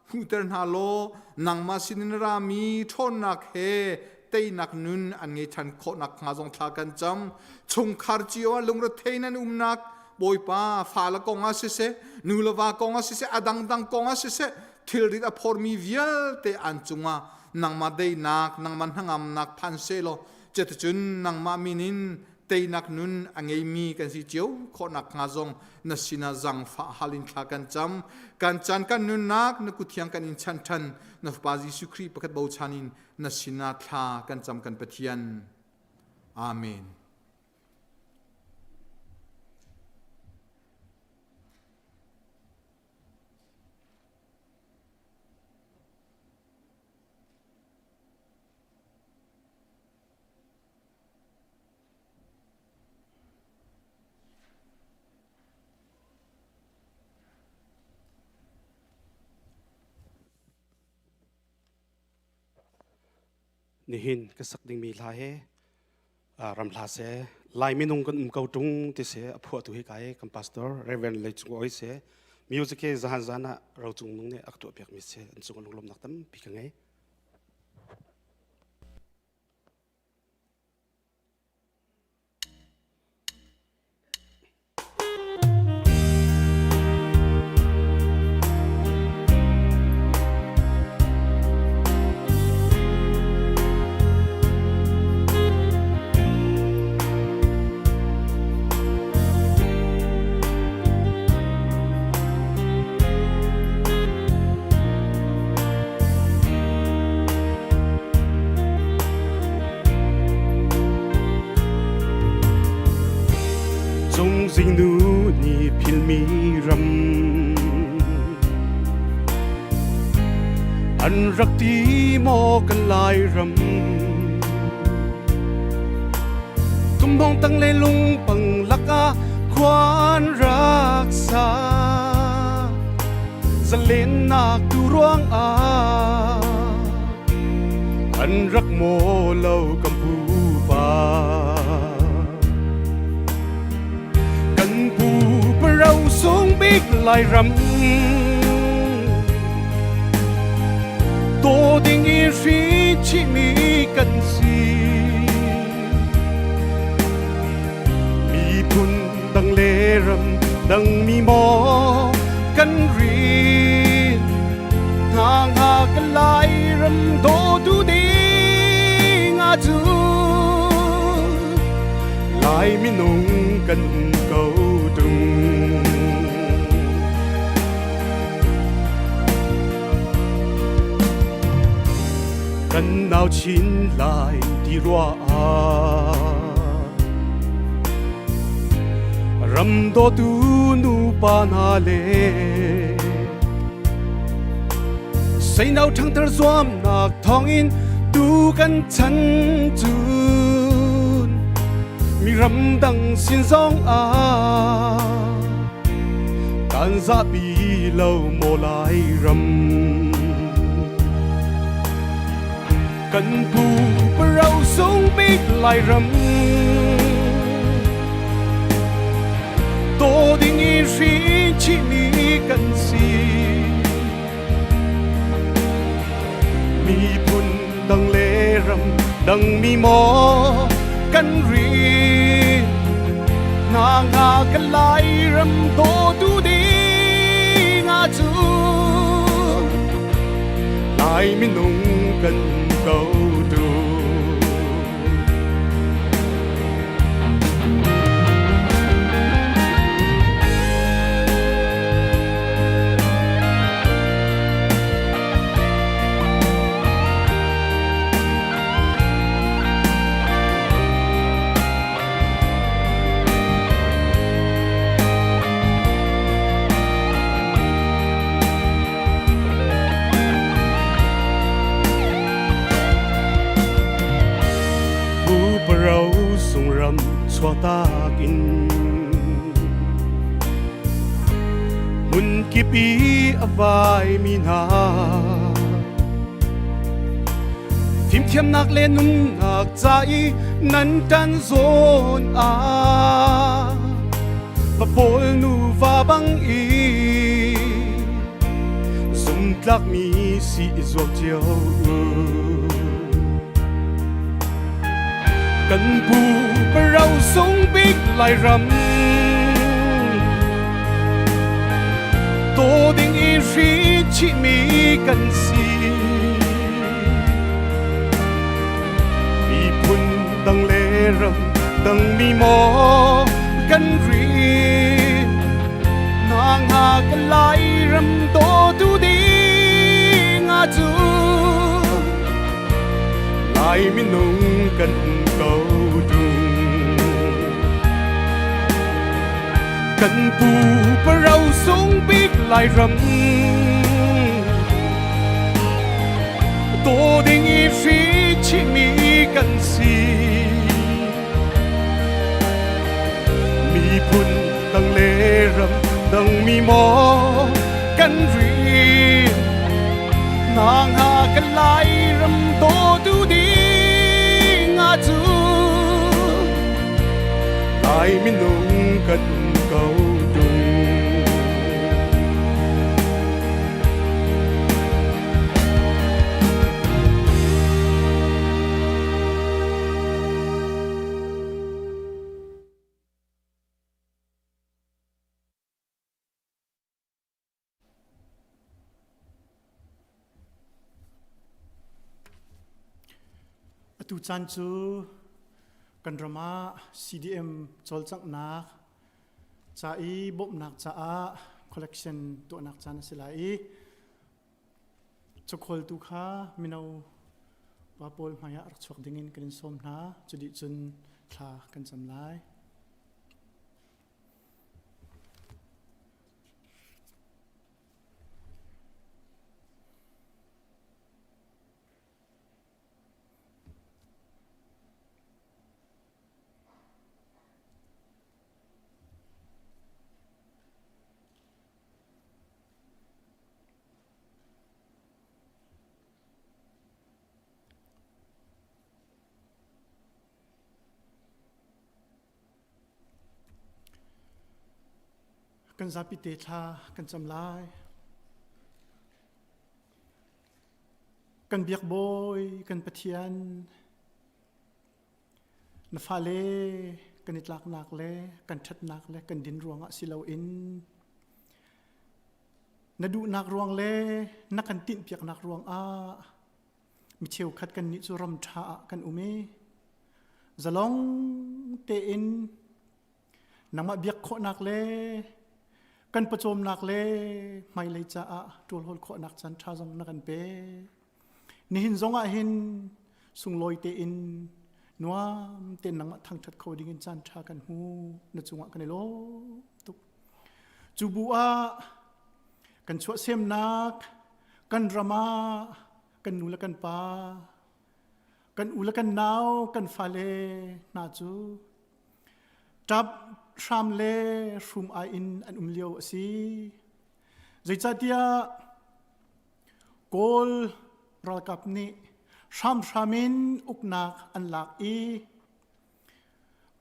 hmuhter hna law nangmah sinin rami ṭhawnnak he teinak nun an ngei ṭhan khawhnak hnga zong thla kan cam. Chungkhar cio ah lungrethei nan umnak Bawipa fale kong ah siseh, nu le va kong ah siseh, a dangdang kong ah siseh, thilrit a phormi vialte an cungah nangmah deinak, nangmah hnangamnak phan sehlaw, cuticun nangmah min in teinak nun a ngeimi kan si cio khawhnak hnga zong na sinah zangfah hal in thla kan cam. Kan caan kan nunnak na kuthiang kan in chan ṭhan. Na Fapa Jesuh Khrih pakhat bochan in na sinah thla kan cam kan Pathian. Amen. Nihin ka sak dingmi hla he ram hla se Lai minung kan um ko tung ti se a phuahtu hi kai kan pastor Reverend Lei Cung Oi se music he zahan zan ah ro cung nung nih a ka tuah piak mi se an cung lunglawmnak tampi ka ngei. Cungzingnu nih philmi ram an rak ti maw kan lai ram Tumbong tang le lungpang lakah khua an rak sa. Zalennak tu ruangah an rak maw lo kan pupa. Kan pupa ro sung bik Lairam Taw ding i hri chihmi kan si. Miphun dang le ram dang mi maw kan rin hna nga kan lai ram dawtu ding ah cun lai minung kan um ko tung. Kan nau chin lai ti rua ah ram dawtu nu pa hna le seino ṭhangthar zuamnak thawngin tu kan chan cun mi ramdang sin zong ah kan zapi lo maw lai ram. Kan pu ro sung bik Lairam to ding i hrin chihmi kan si. Miphun dang le ram dang mi maw kan rin nga nga kan Lairam dawtu ding ah cun Lai minung kan ko tu. Puparo sungram chuahtak in hmun kip i a vaimi hna fimthiamnak le nunnak ca i nan ṭan zawn ah va pawl nuva bang i zumtlakmi si i zuam cio u. Kan pu ro sung bik Lairam to ding i hri chihmi kan si. Miphun dang le ram dang mi maw kan ri na nga kan lai ram dawtu ding ah cun lai minung kan ko tung kan pu ro sung bik lai ram To ding i hri chihmi kan si. Miphun dang le ram dang mi maw kan rin. Na nga kan lai ram dawtu ding ah cun Lai minung kan um ko tung. Atu caan cu kan ram ah CDM cawlcanghnak ca i bawmhnak caah collection tuahnak caan a si lai i Cakhawltu kha mino pa pawl hmaiah rak chuak dingin kan in sawm hna. Cudih cun thla kan cam lai. Kan zapi te thla kan cam lai. Kan biak bawi, kan Pathian, na fale kan i tlaknak le kan ṭhatnak le kan din ruangah si loin na duhnak ruang le na kan tinhpiaknak ruangah mi cheukhat kannih cu ram ṭha ah kan um i zalong tein nangmah biak khawhnak le kan pawcawmnak le hmailei caah ṭualhawl khawhnak caan ṭha zong na kan pek. Nihin zong ah hin sunglawi tein nuam tein nangmah thangṭhat kho dingin caan ṭha kan hmu na cungah kan i lawm tuk. Cu bu ah kan chuahsemnak kan ram ah kan nu le kan pa kan u le kan nau kan fale hna cu ṭap hram le hrum ai in an um lio a si. Zeicahtiah Kawl ralkap nih hramhram in uknak an lak i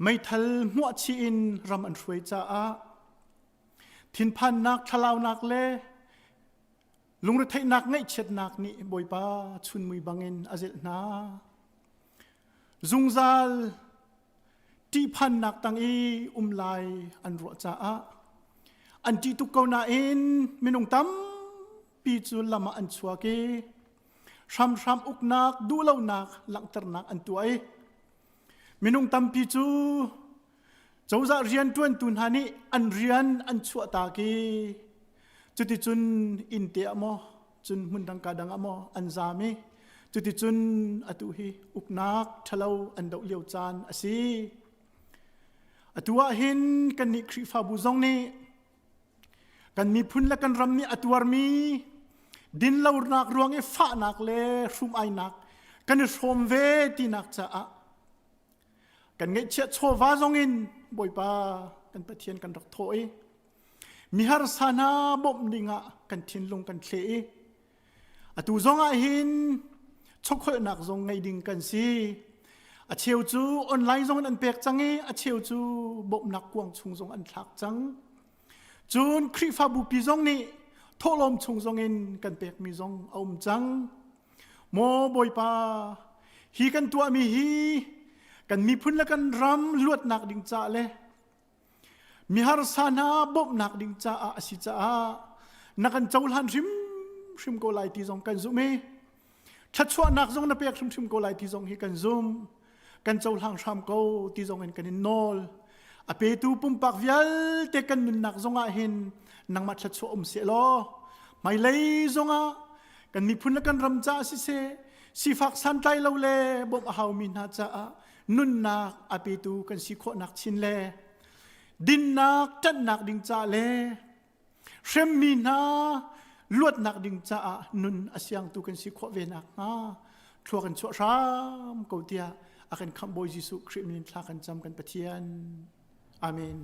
meithal hmuahchih in ram an hruai caah thinphannak thlalaunak le lungretheihnak ngaihchiatnak nih Bawipa chunmui bangin a zelh hna. Zungzal ṭihphannak tang i um lai an ruah caah an ṭih tuk ko nain minung tampi cu lam ah an chuak i hramhram uknak duhlonak langhternak an tuah i minung tampi cu cozah rianṭuantu hna nih an rian an chuahtak i cuticun inn te ah maw cun hmun dang ka dang ah maw an zaam i cuticun atu hi uknak ṭhalo an doh lio caan a si. Atu ah hin kannih Khrihfabu zong nih kan miphun le kan ram nih a tuarmi dinlonak ruang i fahnak le hrum-ainak kan i hrawm ve tinak caah kan ngeihchiah chawva zong in Bawipa kan Pathian kan rak thawh i miharsa hna bawmh dingah kan thinlung kan thle i atu zong ah hin chokholhnak zong ngei ding kan si a cheu cu online zong in an pek cang i a cheu cu bawmhnak kuang chung zong an thlak cang cun Khrihfabu pi zong nih thawhlawm chung zong in kan pekmi zong a um cang maw Bawipa hi kan tuahmi hi kan miphun le kan ram luatnak ding ca le Miharsa hna bawmhnak ding caah a si caah na kan cohlan hrimhrim ko lai ti zong kan zumh i thluachuahnak zong na pek hrimhrim ko lai ti zong hi kan zumh. Kan cohlang hram ko ti zong in kan in nawl. A petu pumpak vialte kan nunnak zong ah hin nangmah thluachuah um seh law hmailei zong ah kan miphun le kan ram caah siseh sifak santlai lo le bawmh a haumi hna caah nunnak a petu kan si khawhnak chin le dinnak ṭanhnak ding ca le hremmi hna luatnak ding caah nun a siangtu kan si khawh ve nakhnga thlua kan chuah hram ko tiah a kan khamh Bawi Jesuh Khrih min thla kan cam kan Pathian. Amen.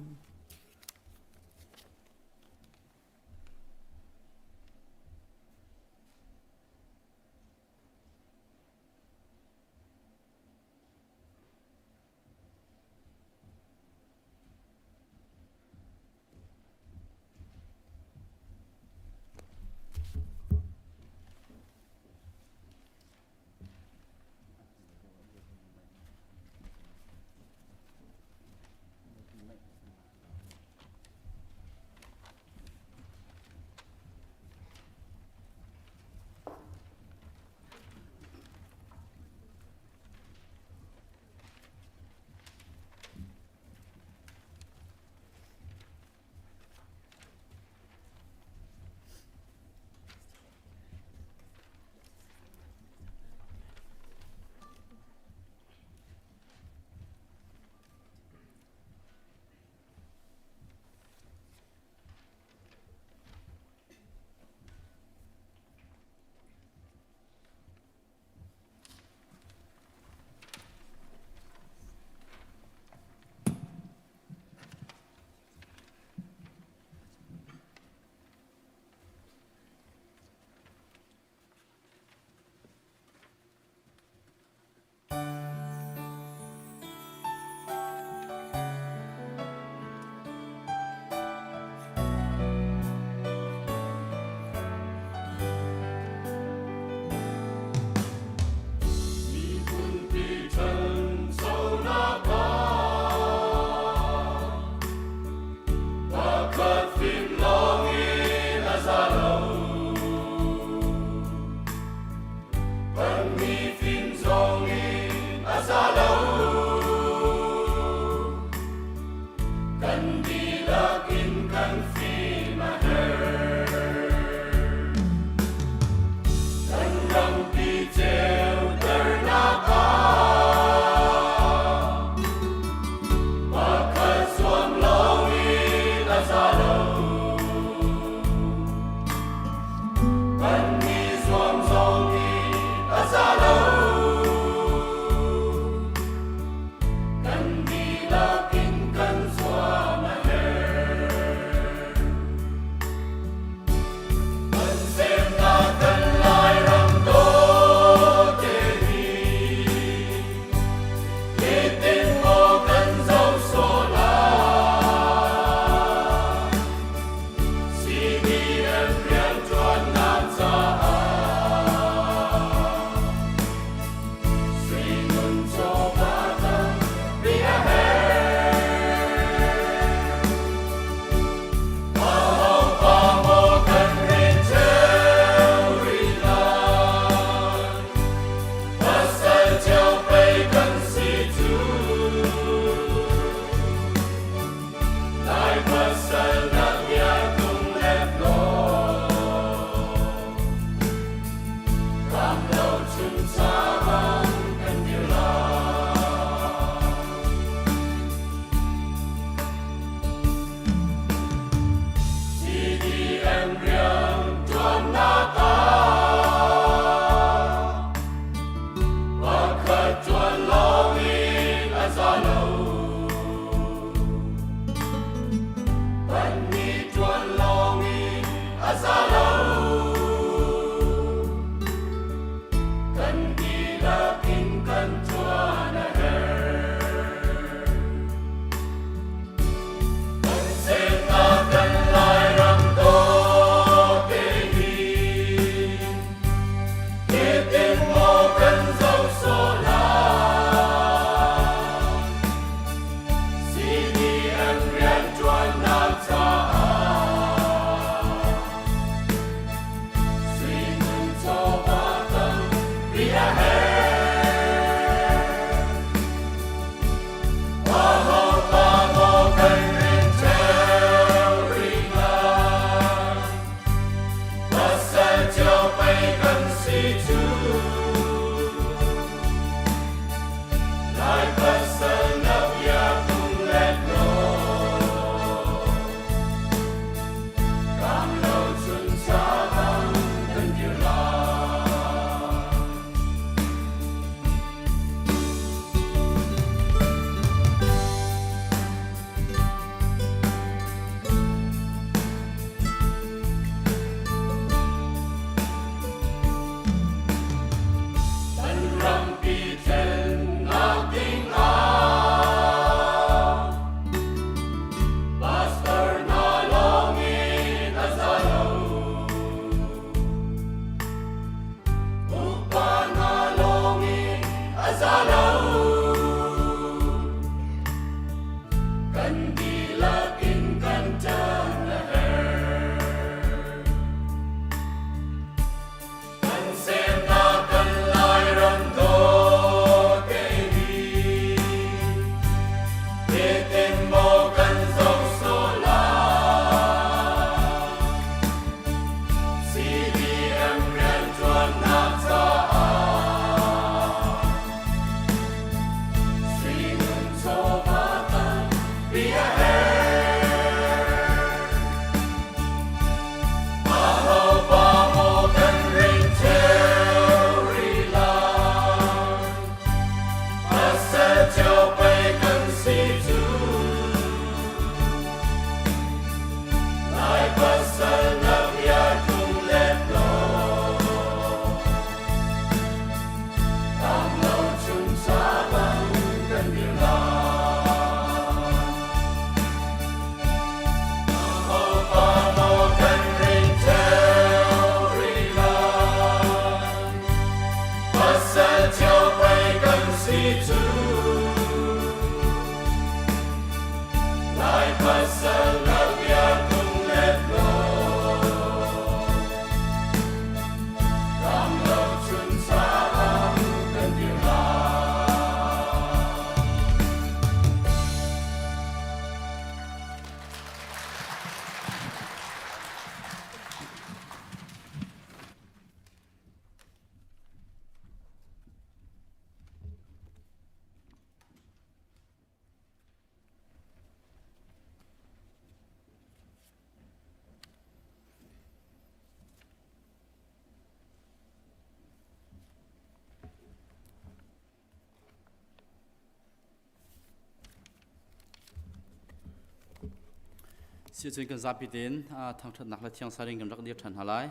Si cun kan zapi tein thangṭhatnak le thiang saring kan rak dir ṭhan hna lai.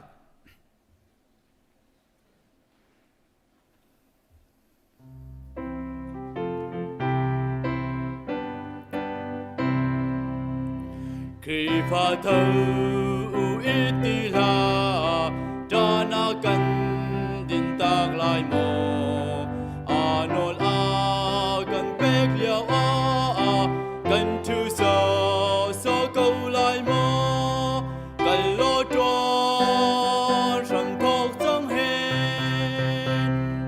Khrihfa tho u i ti hlah, ṭan a kan din tak lai maw? A nawl a kan pek lio ah kan ṭhu sawsawh ko lai maw? Kal law ṭuan hram thawk cang he,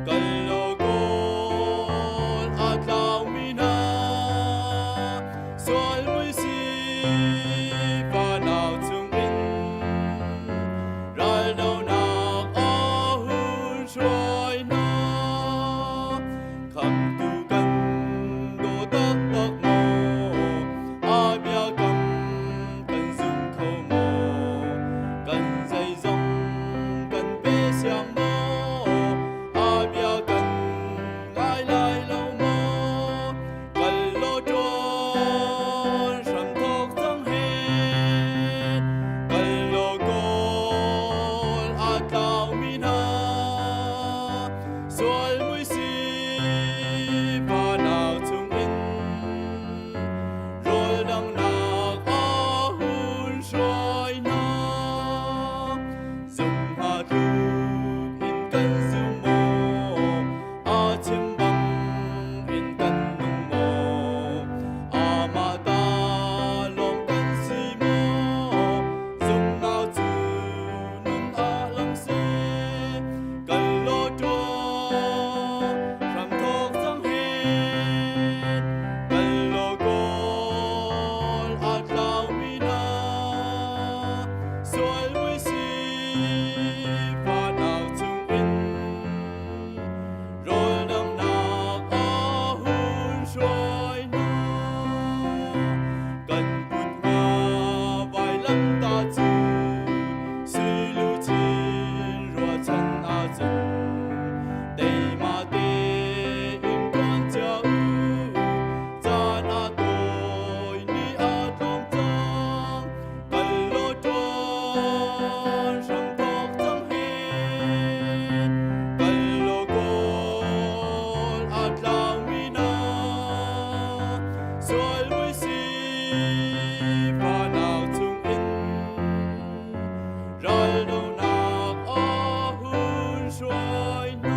kal law kawl a tlaumi hna. Sual mui si fanau chungin raldonak a hun hruai hna. Khamtu kan daw taktak maw? A biakam kan zum kho maw? Kan zeizong kan pe siang maw? A bia kan ngai lai lo maw? Kal law ṭuan hram thawk cang hen. Kal law kawl a tlaumi hna. Sual mui si fanau chungin rawl danghnak a hun hruai hna. Zumha tluk in kan zum maw? A chim bang in kan nung maw? Amah ta lawng kan si maw? Zumnak cu nun ah lang seh. Kal law ṭuan hram thawk cang hen. Kal law kawl a tlaumi hna. Sual mui si fanau chungin rawl danghnak a hun hruai hna. Kan put hnga vailamtah cu sui luchin ruahchan ahcun teima tein ṭuan cia u. Caan a tawi ni a tlawm cang. Kal law ṭuan hram thawk cang hen. Kal law kawl a tlaumi hna. Sual mui si fanau chungin raldonak a hun hruai hna.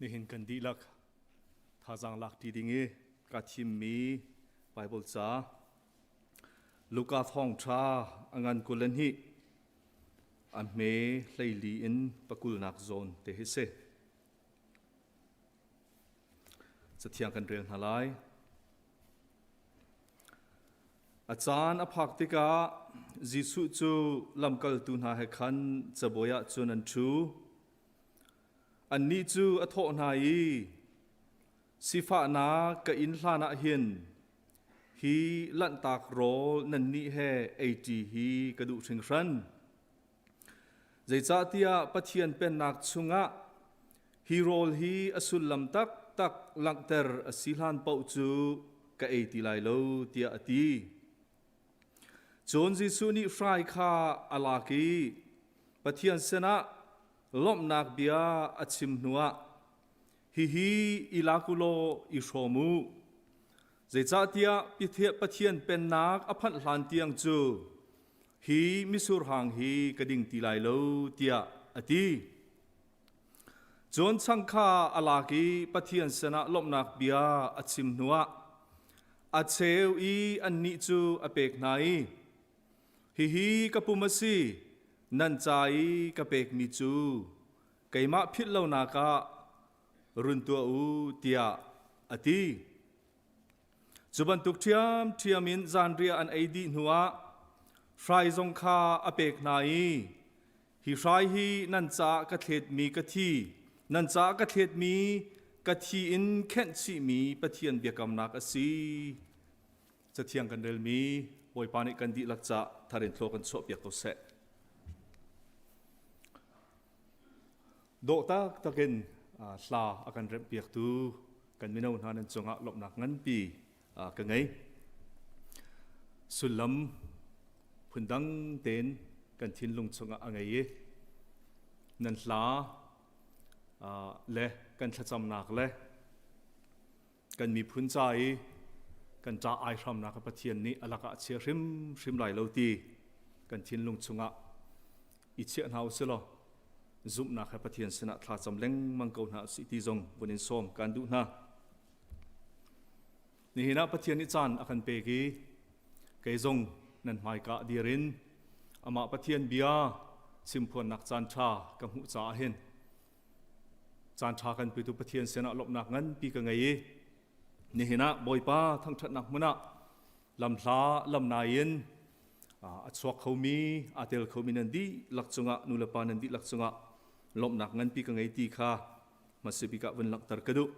Nihin kan dihlak thazaang lak ṭi ding i ka thimmi Bible ca Luka thawngṭha a ngan 22 a hme 14 in pakulnak zawn te hi si. Cathiang kan rel hna lai. A caan a phak tikah Jesuh cu lamkaltu hna he khan cabuai ah cun an ṭhu. Annih cu a thawh hna i, Sifahnak ka inn hlanah hin hi lanhtak rawl nannih he eiṭi hi ka duh hringhran. Zeicahtiah Pathian Pennak chungah hi rawl hi a sullam taktak langhter a si hlan paoh cu ka ei ti lai lo tiah a ti. Cun Jesuh nih hrai kha a lak i Pathian sinah lawmhnak bia a chim hnuah hihi i lak u law i hrawm u. Zeicahtiah Pathian Pennak a phanh hlan tiang cu hi mitsur hang hi ka ding ti lai lo tiah a ti. Cun chang kha a lak i Pathian sinah lawmhnak bia a chim hnuah A cheu i annih cu a pek hna i, Hihi ka pum a si, nan ca i ka pekmi cu keimah philh lonak ah run tuah u, tiah a ti. Cu bantuk ṭhiamṭhiam in zanriah an ei dih hnuah hrai zong kha a pek hna i, Hi hrai hi nan caah ka thletmi ka thi, nan caah ka thletmi ka thi in khenh chihmi Pathian biakamnak a si. Cathiang kan relmi Bawipa nih kan dihlak cah thar in thlaw kan chuahpiak ko seh. Dawh taktak in hla a kan remhpiaktu kan mino hna nan cungah lawmhnak nganpi ka ngei. Sullam phundang tein kan thinlung chungah a ngei i nan hla le kan thlacamnak le kan miphun ca i kan ṭah ai hramnak Pathian nih a lakah a chia hrimhrim lai lo ti kan thinlung chungah i chiah hna usih law zumhnak he Pathian sinah thlacam lengmang ko hna usih ti zong vun in sawm kan duh hna. Nihin ah Pathian nih caan a kan pek i kei zong nan hmaika dir in amah Pathian bia chimphuannak caan ṭha ka hmuh caah hin caan ṭha kan petu Pathian sinah lawmhnak nganpi ka ngei i nihin ah Bawipa thangṭhatnak hmun ah lamhla lamnai in a chuak khomi aa tel khomi nan dihlak cungah nulepa nan dihlak cungah lawmhnak nganpi ka ngei ti kha hmasa bik ah vun langhter ka duh.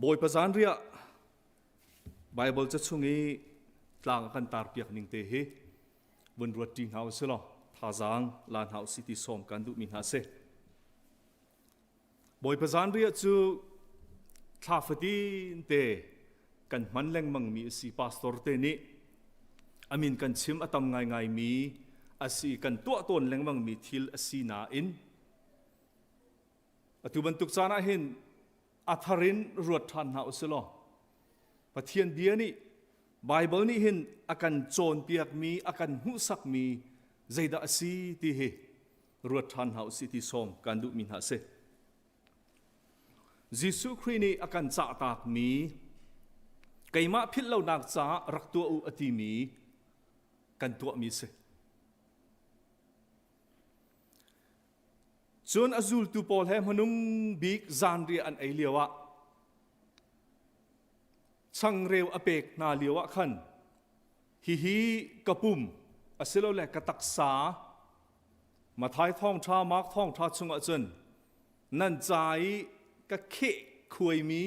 Bawipa zanriah Baibal ca chung i tlang a kan tarpiak ning te hi vun ruat ṭi hna usih law thazaang la hna usih ti sawm kan duhmi hna si. Bawipa zanriah cu thla fatin te kan hman lengmangmi a si. Pastor te nih a min kan chim a tam ngaingaimi a si kan tuah tawn lengmangmi thil a si nain atu bantuk caan ah hin a thar in ruat ṭhan hna usih law Pathian bia nih Baibal nih hin a kan cawnpiakmi a kan hmuhsakmi zeidah a si ti hi ruat ṭhan hna usih ti sawm kan duhmi hna a si. Jesuh Khrih nih a kan cahtakmi keimah philh lonak caah rak tuah u a timi kan tuahmi a si. Cun a zultu pawl he hmanung bik zanriah an ei lioah changreu a pek hna lioah khan hihi ka pum asilole ka taksa Mathai thawngṭha Mark thawngṭha chungah cun nan ca i ka kheh khuaimi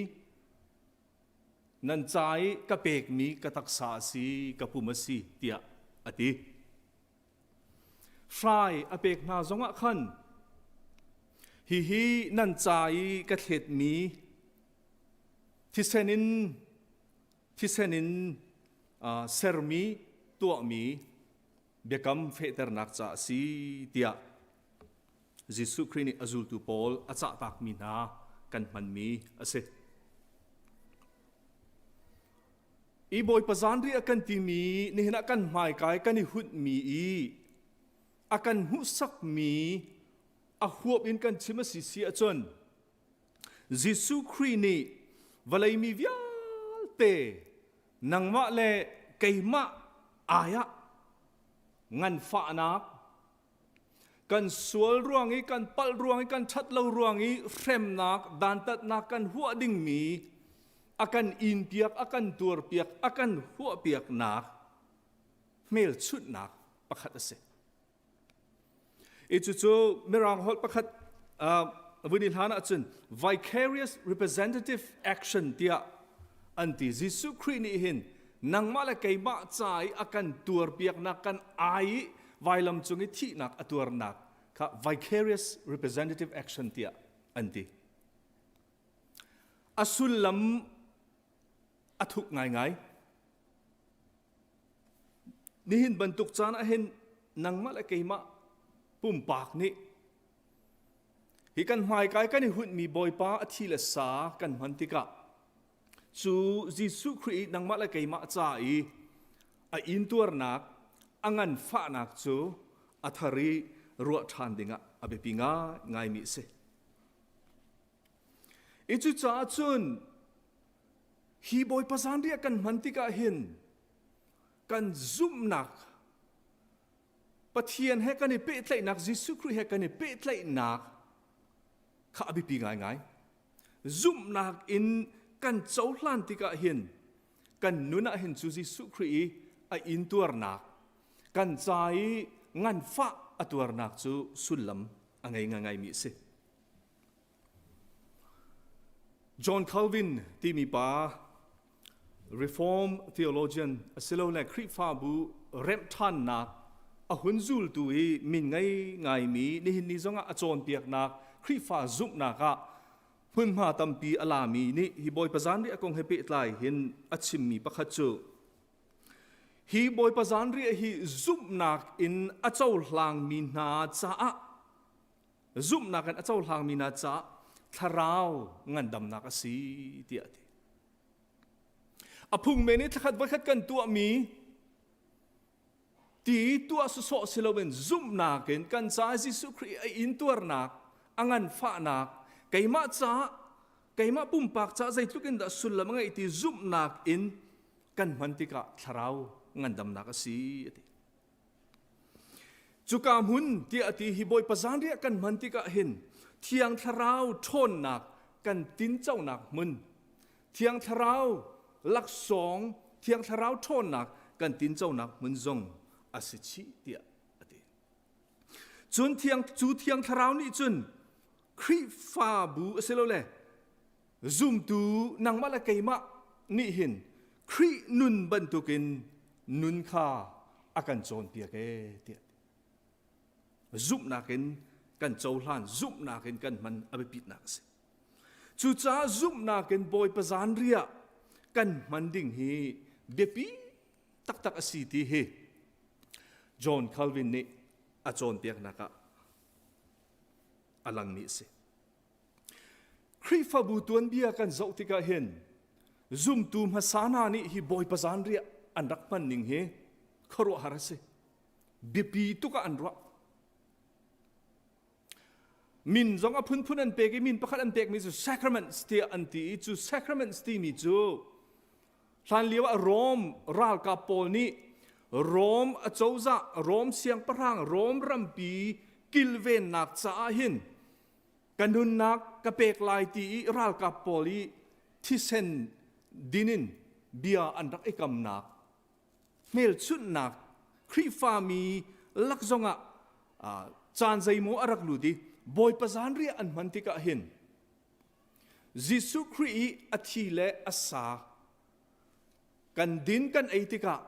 nan ca i ka pekmi ka taksa a si ka pum a si tiah a ti. Hrai a pek hna zongah khan hihi nan ca i ka thletmi thisen in thisen in uh, sermi tuahmi biakam fehternak ca a si tiah Jesuh Khrih nih a zultu pawl a cahtakmi hna kan hmanmi a si. I Bawipa zanriah kan timi nihin ah kan hmaikai kan i hunhmi i a kan hmuhsakmi a huap in kan chim a si si ahcun Jesuh Khrih nih vawlei mi vialte nangmah le keimah ai ah nganfahnak kan sual ruang i kan palh ruang i kan ṭhat lo ruang i hremnak dantatnak kan huah dingmi a kan inpiak a kan tuarpiak a kan huahpiaknak hmelchunhnak pakhat a si i cucu mirang holh pakhat uh, vun i hlan ahcun vicarious representative action tiah an ti Jesuh Khrih nih hin nangmah le keimah ca i a kan tuarpiaknak kan ai i vailam cung i thihnak a tuarnak kha vicarious representative action tiah an ti. A sullam a thuk ngaingai. Nihin bantuk caan ah hin nangmah le keimah pumpak nih hi kan hmaikai kan i hunhmi Bawipa a thi le sa kan hman tikah cu Jesuh Khrih nangmah le keimah ca i a intuarnak a nganfahnak cu a thar i ruah ṭhan dingah a biapi ngaingaimi a si. I cucaah cun. Hi Bawipa zanriah kan hman tikah hin kan zumhnak Pathian he kan i pehtlaihnak Jesuh Khrih he kan i pehtlaihnak kha a biapi ngaingai. Zumhnak in kan cohlan tikah hin kan nun ah hin cu Jesuh Khrih i a intuarnak kan ca i nganfah a tuarnak cu sullam a ngei ngaingaimi a si. John Calvin timi pa Reform theologian asilole Khrihfabu remh ṭhannak a hun zultu i min ngei ngaimi nihin ni zongah a cawnpiaknak Khrihfa zumhnak ah hmunhma tampi a lami nih hi Bawipa zanriah kong he pehtlai hin a chimmi pakhat cu hi Bawipa zanriah hi zumhnak in a cohlangmi hna caah zumhnak in a cohlangmi hna caah thlarau ngandamnak a si tiah a ti. A phung men i thlakhat voikhat kan tuahmi ti tuah sawsawh si loin zumhnak in kan caah Jesuh Khrih a intuarnak, a nganfahnak, keimah caah keimah pumpak caah zeitluk in dah sullam a ngeih ti zumhnak in kan hman tikah thlarau ngandamnak a si a ti. Cuka hmun tiah a ti hi Bawipa zanriah kan hman tikah hin Thiang Thlarau ṭhawnnak kan tinconak hmun Thiang Thlarau laksawng Thiang Thlarau ṭhawnnak kan tinconak hmun zong a si chih tiah a ti. Cun thiang cu Thiang Thlarau nih cun Khrihfabu asilole zumtu nangmah le keimah nih hin Khrih nun bantukin nun kha a kan cawnpiak ee tiah zumhnak in kan cohlan zumhnak in kan hman a biapitnak a si. Cucaah zumhnak in Bawipa zanriah kan hman ding hi biapi taktak a si ti hi John Calvin nih a cawnpiaknak ah a langmi a si. Khrihfabu tuanbia kan zoh tikah hin zumtu hmasa hna nih hi Bawipa zanriah an rak hman ning hi khuaruahhar a si. Biapi tuk ah an ruah. Min zong a phunphun an pek i min pakhat an pekmi cu sacraments tiah an ti i cu sacraments timi cu hlan lio ah Rome ralkap pawl nih Rome acozah Rome siangpahrang Rome rampi kilvennak caah hin ka nunnak ka pek lai ti i ralkap pawl i thisen din in bia an rak i kamnak hmelchunhnak Khrihfami lak zongah caan zeimaw a rak lut i Bawipa zanriah an hman tikah hin Jesuh Khrih i a thi le a sa kan din kan ei tikah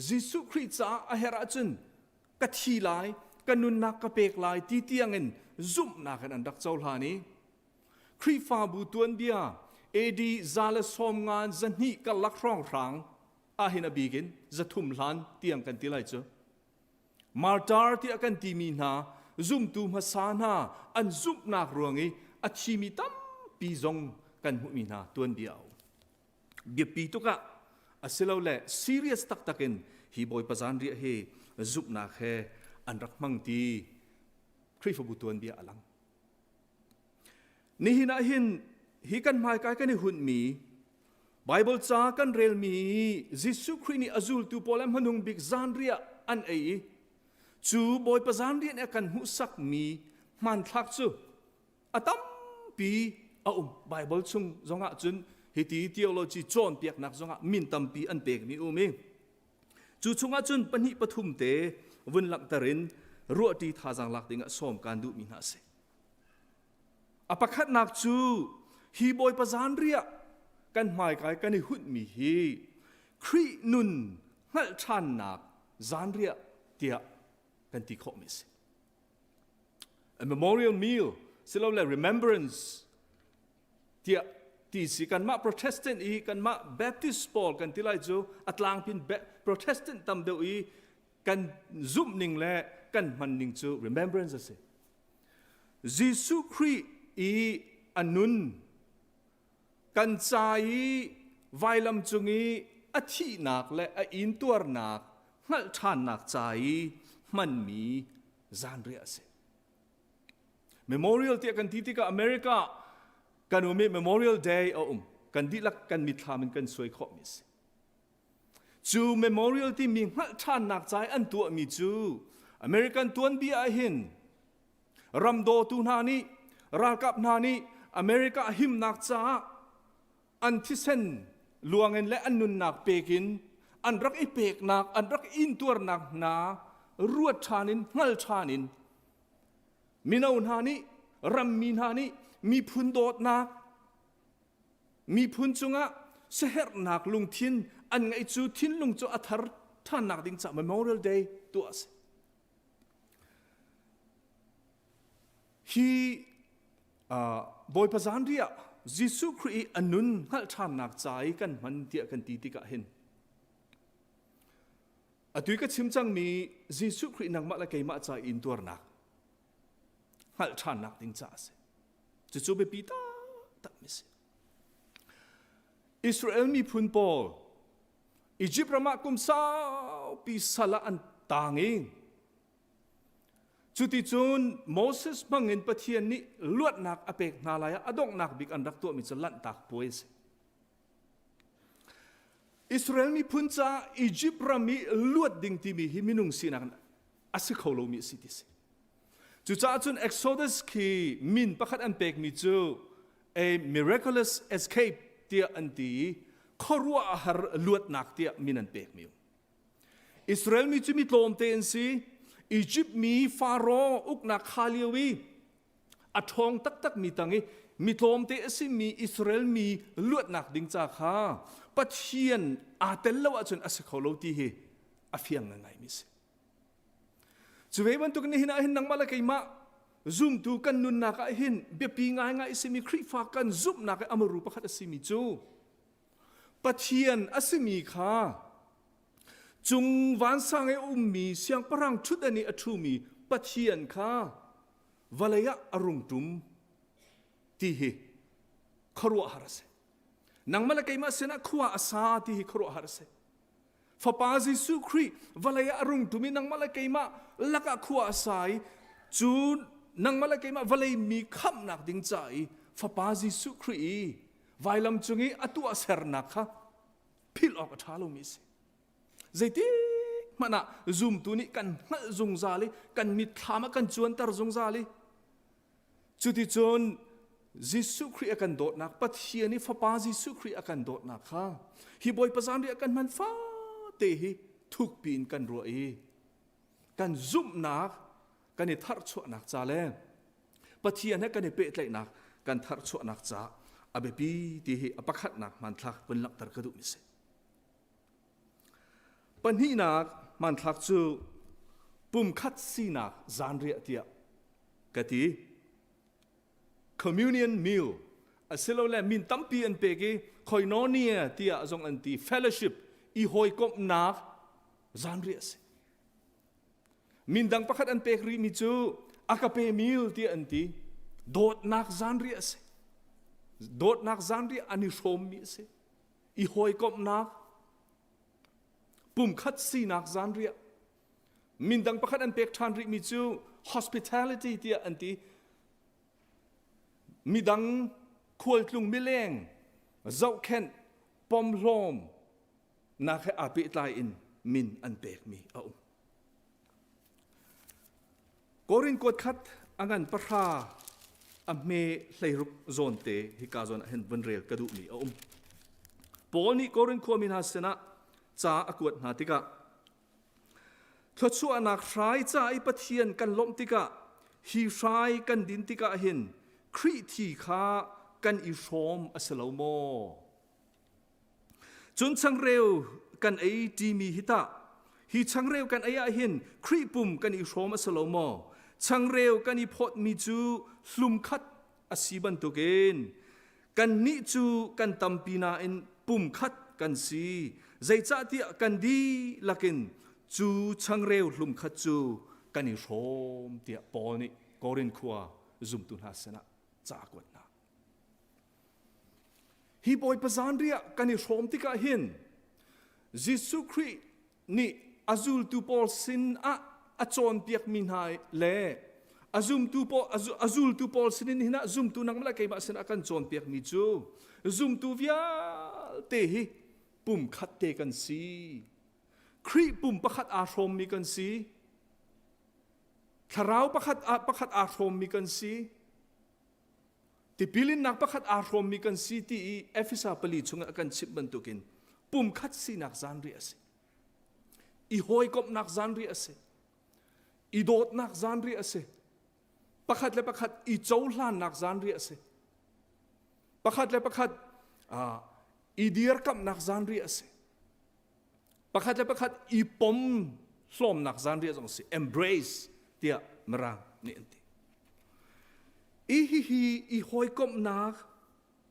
Jesuh Khrih caah a herh ahcun ka thi lai ka nunnak ka pek lai ti tiangin zumhnak in an rak cohlan i Khrihfabu tuanbia AD 192 karlak hrawnghrang ahhin a bik in 300 hlan tiang kan ti lai cu Martar tiah kan timi hna zumtu hmasa hna an zumhnak ruang i a thimi tampi zong kan hmuhmi hna tuanbia a um. Biapi tuk ah asilole serious taktak in hi Bawipa zanriah hi zumhnak he an rak hmang ti Khrihfabu tuanbia a lang. Nihin ah hin hi kan hmaikai kan i hunhmi Bible ca kan relmi Jesuh Khrih nih a zultu pawl a hmanung bik zanriah an ei i cu Bawipa zanriah nih a kan hmuhsakmi hmanthlak cu a tampi a um. Bible chung zongah cun hiti theology cawnpiaknak zongah min tampi an pekmi um i cu chungah cun pahnih pathum te vun langhter in ruahṭi thazaang lak dingah sawm kaan duhmi hna a si. A pakhatnak cu hi Bawipa zanriah kan hmaikai kan i hunhmi hi Khrih nun hngalh ṭhannak zanriah tiah kan ti khawhmi a si. A memorial meal silole remembrance tiah ti si kanmah Protestant i kanmah Baptist pawl kan ti lai cu a tlangpin Protestant tam deuh i kan zumh ning le kan hman ning cu remembrance a si. Jesuh Khrih i a nun kan ca i vailam cung i a thihnak le a intuarnak hngalh ṭhannak ca i hmanmi zanriah a si. Memorial tiah kan ti tikah America kan um i Memorial Day a um. Kan dihlak kan mitthlam in kan suai khawhmi a si. Cu memorial timi hngalh ṭhannak ca i an tuahmi cu American tuanbia ah hin ram dawtu hna nih ralkap hna nih America himnak caah an thisen luangin le an nunnak pekin an rak i peknak an rak intuarnak hna ruat ṭhan in hngal ṭhan in mino hna nih rammi hna nih miphun dawtnak Miphun cungah siaherhnak lungthin an ngeih cu thinlung cu a thar ṭhannak ding caah Memorial Day tuah a si. Hi uh, Bawipa zanriah Jesuh Khrih i a nun hngalh ṭhannak ca i kan hman tiah kan ti tikah hin atu i ka chim cangmi Jesuh Khrih nangmah le keimah ca i intuarnak hngalh ṭhannak ding caah a si. Cucu biapi taktakmi a si. Israel miphun pawl Egypt ram ah kum saupi sal ah an tang i cuticun Moses hmangin Pathian nih luatnak a pek hna lai ah a donghnak bik an rak tuahmi cu Lanhtak Puai a si. Israel miphun caah Egypt ram i luat ding timi hi minung sinak in a si kho lomi a si ti si. Cucaah cun Exodus khi min pakhat an pekmi cu a miraculous escape tiah an ti i khuaruahhar luatnak tiah min an pekmi um. Israel mi cu mi tlawmte an si. Egypt mi Faro uknak kha lio i a ṭhawng taktakmi tang i mi tlawmte a simi Israel mi luatnak ding ca kha Pathian aa tel lo ahcun a si kho lo ti hi a fiang ngaingaimi a si. Cu ve bantuk nihin ah hin nangmah le keimah zumtu kan nunnak ah hin biapi ngaingai a simi Khrihfa kan zumhnak i amaru pakhat a simi cu Pathian a simi kha cung vansang i a ummi siangpahrang ṭhutdan i a ṭhumi Pathian kha vawlei ah a rung ṭum ti hi khuaruahhar a si. Nangmah le keimah sinah khua a sa ti hi khuaruahhar a si. Fapa Jesuh Khrih vawlei ah a rung ṭum i nangmah le keimah lakah khua a sa i cu nangmah le keimah vawlei mi khamhnak ding ca i Fapa Jesuh Khrih i vailam cung i a tuahsernak kha philh awk a ṭha lomi a si. Zeitik hmanh ah zumtu nih kan hngalh zungzal i kan mitthlam ah kan cuanter zungzal i cuticun Jesuh Khrih a kan dawtnak Pathian i Fapa Jesuh Khrih a kan dawtnak kha hi Bawipa zanriah kan hman fate hi thukpi in kan ruah i kan zumhnak kan i tharchuahnak ca le Pathian he kan i pehtlaihnak kan tharchuahnak ca a biapi ti hi a pakhatnak hmanthlak vun langhter ka duhmi si. Pahnihnak hmanthlak cu pumkhat sinak zanriah tiah ka ti. Communion meal asilole min tampi an pek i koinonia tiah zong an ti fellowship i hawikomhnak zanriah a si. Min dang pakhat an pek rihmi cu agape meal tiah an ti. Dawtnak zanriah a si. Dawtnak zanriah an i hrawmmi a si. I hawikomhnak pumkhat sinak zanriah min dang pakhat an pek ṭhan rihmi cu hospitality tiah an ti midang khualtlung mileng zohkhenh pomhlawm nak he aa pehtlai in min an pekmi a um Korin kuat khat a ngan pahra a hme hleiruk zawn te hika zawn ah hin vun rel ka duhmi a um. Paul nih Korin khuami hna sinah ca a kuat hna tikah thluachuahnak hrai ca i Pathian kan lawmh tikah hi hrai kan din tikah hin Khrih thi kha kan i hrawm a si lo maw? Cun changreu kan ei ṭimi hi tah hi changreu kan ei ah hin Khrih pum kan i hrawm a si lo maw? Changreu kan i phawtmi cu hlum khat a si bantukin kannih cu kan tampi nain pum khat kan si. Zeicahtiah kan dihlak in cu changreu hlum khat cu kan i hrawm tiah Paul nih Korin khua zumtu hna sinah ca a kuat hna. Hi Bawipa zanriah kan i hrawm tikah hin Jesuh Khrih nih a zultu pawl sin ah a cawnpiakmi hna le A zumtu pawl a zultu pawl sinin hin ah zumtu nangmah le keimah sinah kan cawnpiakmi cu zumtu vialte hi pum khat te kan si. Khrih pum pakhat aa hrawmmi kan si. Thlarau pakhat pakhat aa hrawmmi kan si. Tipilinnak pakhat aa hrawmmi kan si ti i Efesa pali chungah a kan chimh bantukin pumkhat sinak zanriah a si. I hawikomhnak zanriah a si. I dawtnak zanriah a si. Pakhat le pakhat i cohlannak zanriah a si. Pakhat le pakhat uh, i dirkamhnak zanriah a si. Pakhat le pakhat i pom hlawmnak zanriah zong a si. Embrace tiah Mirang nih an ti. I hihi i hawikomhnak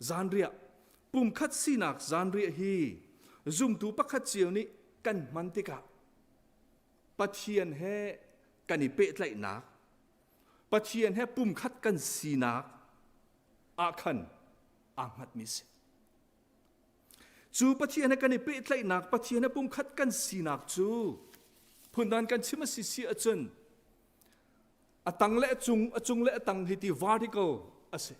zanriah, pumkhat sinak zanriah hi zumtu pakhat cio nih kan hman tikah Pathian he kan i pehtlaihnak, Pathian he pumkhat kan sinak ah khan aa hngatmi si. Cu Pathian he kan i pehtlaihnak, Pathian he pumkhat kan sinak cu phundan kan chim a si si ahcun a tang le a cung, a cung le a tang hi ti vertical a si.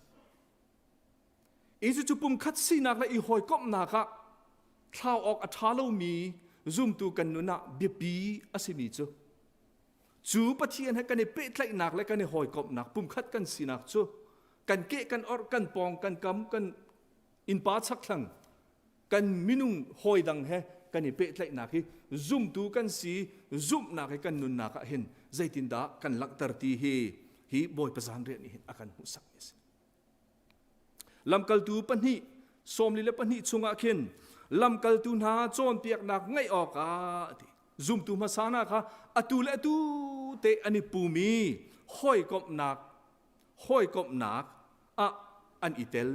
I cucu pumkhat sinak le i hawikomhnak ah thlau awk a ṭha lomi zumtu kan nun ah biapi a simi cu cu Pathian he kan i pehtlaihnak le kan i hawikomhnak pumkhat kan sinak cu kan keh kan orh kan pawng kan kam kan innpa chakthlang kan minung hawi dang he kan i pehtlaihnak hi zumtu kan si zumhnak hi kan nunnak ah hin zeitindah kan langhter ti hi hi Bawipa zanriah nih hin a kan hmuhsakmi a si. Lamkaltu pahnih, 42 chungah khin lamkaltu hna cawnpiaknak ngaih awkah a ti. Zumtu hmasa hna kha atu le atu te an i pumi hawikomhnak hawikomhnak ah an i tel.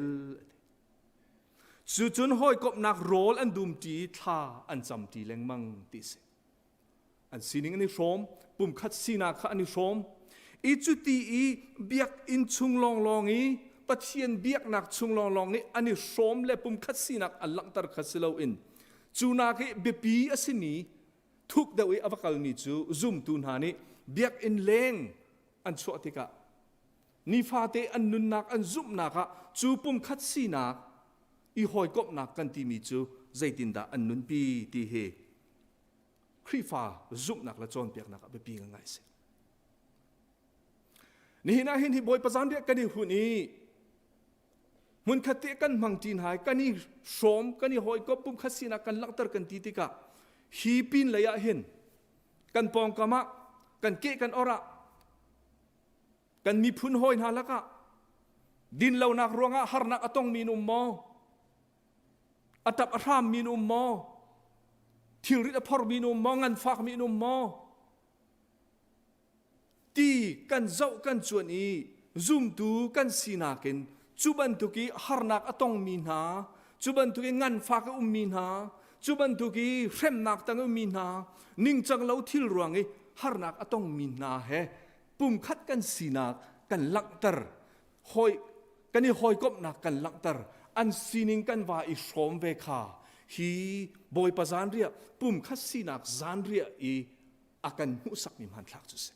Cucun hawikomhnak rawl an dumṭi thla an camṭi lengmang ti si. An sining an i hrawm, pumkhat sinak kha an i hrawm. I cuti i biakinn chung lawnglawng i Pathian biaknak chung lawnglawng i an i hrawm le pumkhat sinak an langhter kha si loin cu nak i biapi a simi thuk deuh i a va kalmi cu zumtu hna nih biakinn leng an chuah tikah nifate an nunnak an zumhnak ah cu pumkhat sinak i hawikomhnak kan timi cu zeitindah an nunpi ti hi Khrihfa zumhnak le cawnpiaknak ah biapi ngai a si. Nihin ah hin hi Bawipa zanriah kan i hun i hmunkhat te kan hmang ṭi hna i kan i hrawm kan i hawikom pumkhat sinak kan langhter kan ti tikah hi pin lei ah hin kan pawngkam ah kan keh kan or ah kan miphun hawi hna lakah dinlonak ruangah harnak a tongmi in um maw A ṭap a hrammi in um maw? Thilrit a phormi in um maw? Nganfakmi in um maw? Ti kan zoh kan cuan i zumtu kan sinak in cu bantuk i harnak a tongmi hna, cu bantuk i nganfak a ummi hna, cu bantuk i hremnak tang a ummi hna, ningcang lo thil ruang i harnak a tongmi hna he pumkhat kan sinak kan langhter hawi kan i hawikomhnak kan langhter an sining kan va i hrawm ve kha hi Bawipa zanriah pumkhat sinak zanriah i a kan hmuhsakmi hmanthlak cu si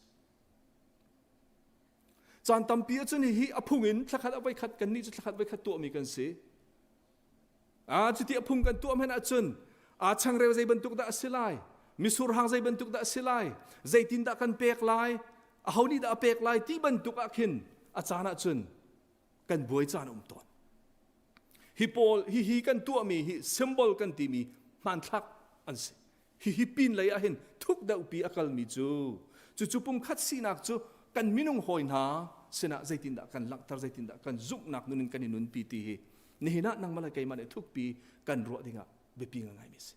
caan tampi ahcun hi a phung in thlakhat a voikhat kan nih cu thlakhat voikhat tuahmi kan si a cuti a phung kan tuah hmanh ahcun a changreu zei bantuk dah a si lai misur hang zei bantuk dah a si lai zeitindah kan pek lai aho nih dah a pek lai ti bantuk ah khin a caan ahcun kan buai caan a um tawn hi pawl hi hi kan tuahmi hi symbol kan timi hmanthlak an si Hihi pin lei ah hin thuk deuhpi a kalmi cu cucu pumkhat sinak cu kan minung hawi hna sinah zeitindah kan langhter zeitindah kan zumhnak nun in kan i nunpi ti hi nihin ah nangmah le keimah nih thukpi kan ruah dingah biapi ngaingaimi a si.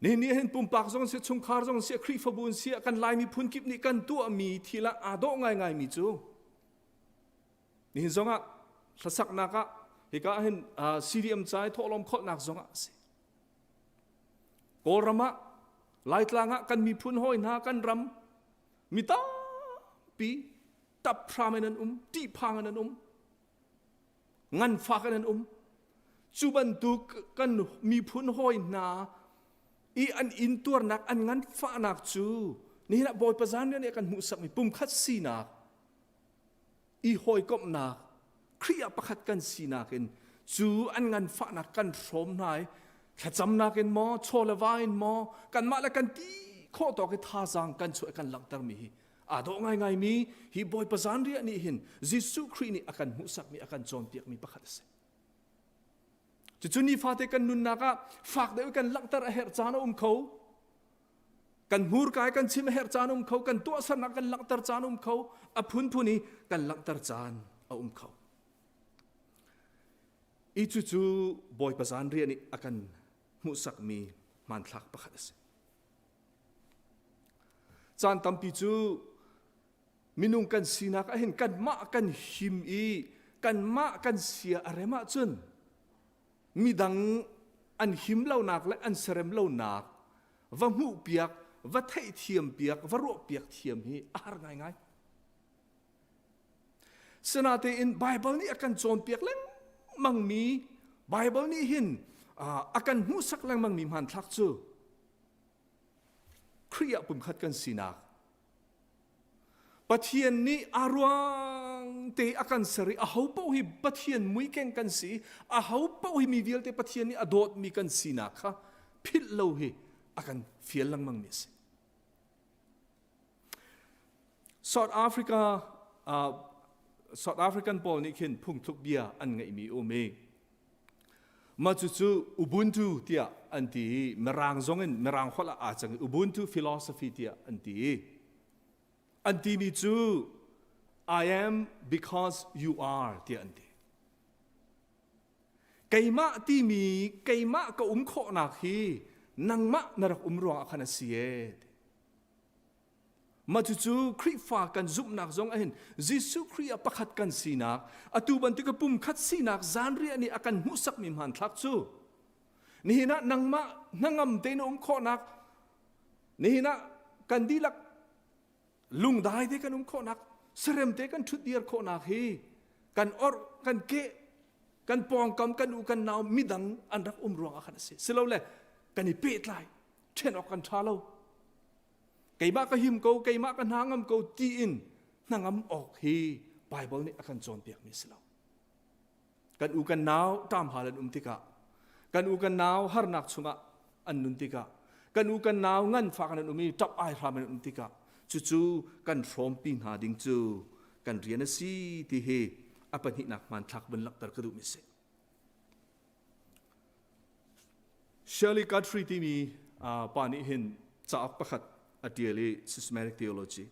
Nihin ni hin pumpak zong si chungkhar zong si Khrihfabu in si kan Lai miphun kip nih kan tuahmi thil ah aa dawh ngaingaimi cu Nihin zongah hlasaknak ah hika ah hin CDM ca i thawhlawm kholhnak zongah a si. Kawlram ah Laitlang ah kan miphun hawi hna kan ram mi tampi tap hram in an um, ṭihphang in an um, nganfak in an um. Cu bantuk kan miphun hawi hna i an intuarnak an nganfahnak cu Nihin ah Bawipa zanriah nih a kan hmuhsakmi pumkhat sinak, i hawikomhnak, Khrih ah pakhat kan sinak in cu an nganfahnak kan hrawm hna i thlacamnak in maw, chaw le va in maw, kanmah le kan ti khawh tawk i thazaang kan chuah kan langhtermi hi aa dawh ngaingaimi hi Bawipa zanriah nih hin Jesuh Khrih nih a kan hmuhsakmi a kan cawnpiakmi pakhat a si. Cucu nifate kan nunnak ah fak deuh kan langhter a herh caan a um kho. Kan hmurka i kan chim a herh caan a um kho, kan tuahsernak kan langhter caan a um kho, a phunphun i kan langhter caan a um kho. I cucu Bawipa zanriah nih a kan hmuhsakmi hmanthlak pakhat a si. Caan tampi cu minung kan sinak ah hin kanmah kan him i kanmah kan sia a rem ahcun midang an him lonak le an serem lonak va hmuhpiak va theihthiam piak va ruahpiak thiam hi a har ngaingai. Sinatein Baibal nih a kan cawnpiak lengmangmi Baibal nih hin a kan hmuhsak lengmangmi hmanthlak cu Khrih ah pumkhat kan sinak Pathian nih a ruang te a kan ser i aho paoh hi Pathian muikeng kan si aho paoh hi mi vialte Pathian nih a dawtmi kan sinak kha philh lo hi a kan fial lengmang mi a si. South Africa uh, South African pawl nih khin phungthluk bia an ngeihmi um i mah cucu Ubuntu tiah an ti i Mirang zong in Mirang holh ah aa cang i Ubuntu philosophy tiah an ti i an timi cu I am because you are tiah an ti. Keimah timi keimah ka um khawhnak hi nangmah na rak um ruangah khan a si ee. Mah cucu Khrihfa kan zumhnak zong ahhin Jesuh Khrih ah pakhat kan sinak, atu bantuk a pumkhat sinak zanriah nih a kan hmuhsakmi hmanthlak cu nihin ah nangmah hnangam tein na um khawhnak, nihin ah kan dihlak lungdai te kan um khawhnak, serem te kan ṭhutdir khawhnak hi kan orh, kan keh, kan pawngkam, kan u kan nau midang an rak um ruangah khan a si. Silole kan i pehtlai, ṭhen awk kan ṭha lo. Keimah ka him ko, keimah ka hna ngam ko tiin hnangam awk hi Bible nih a kan cawnpiakmi a si lo. Kan u kan nau ṭamhal an um tikah, kan u kan nau harnak chungah an nun tikah, kan u kan nau nganfak an um i ṭap ai hram an um tikah, cucu kan hrawmpi hna ding cu kan rian a si ti hi a pahnihnak hmanthlak vun langhter ka duhmi a si. Shirley Guthrie timi pa nih hin cauk pakhat a ṭial i Systematic Theology.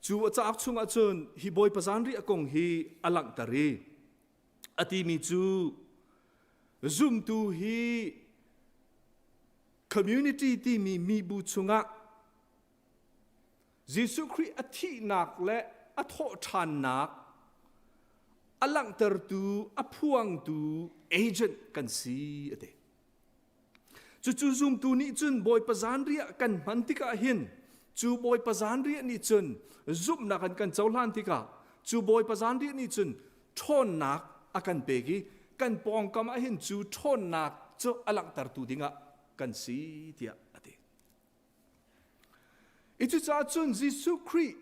Cu a cauk chungah cun hi Bawipa zanriah kong hi a langhter i a timi cu zumtu hi community timi mibu chungah Jesuh Khrih a thihnak le a thawhṭhannak a langhtertu, a phuangtu agent kan si a ti. Cucu zumtu nih cun Bawipa zanriah kan hman tikah hin cu Bawipa zanriah nih cun zumhnak an kan cohlan tikah cu Bawipa zanriah nih cun ṭhawnnak a kan pek i kan pawngkam ah hin cu ṭhawnnak cu a langhtertu dingah kan si tiah a ti. I cucaah cun Jesuh Khrih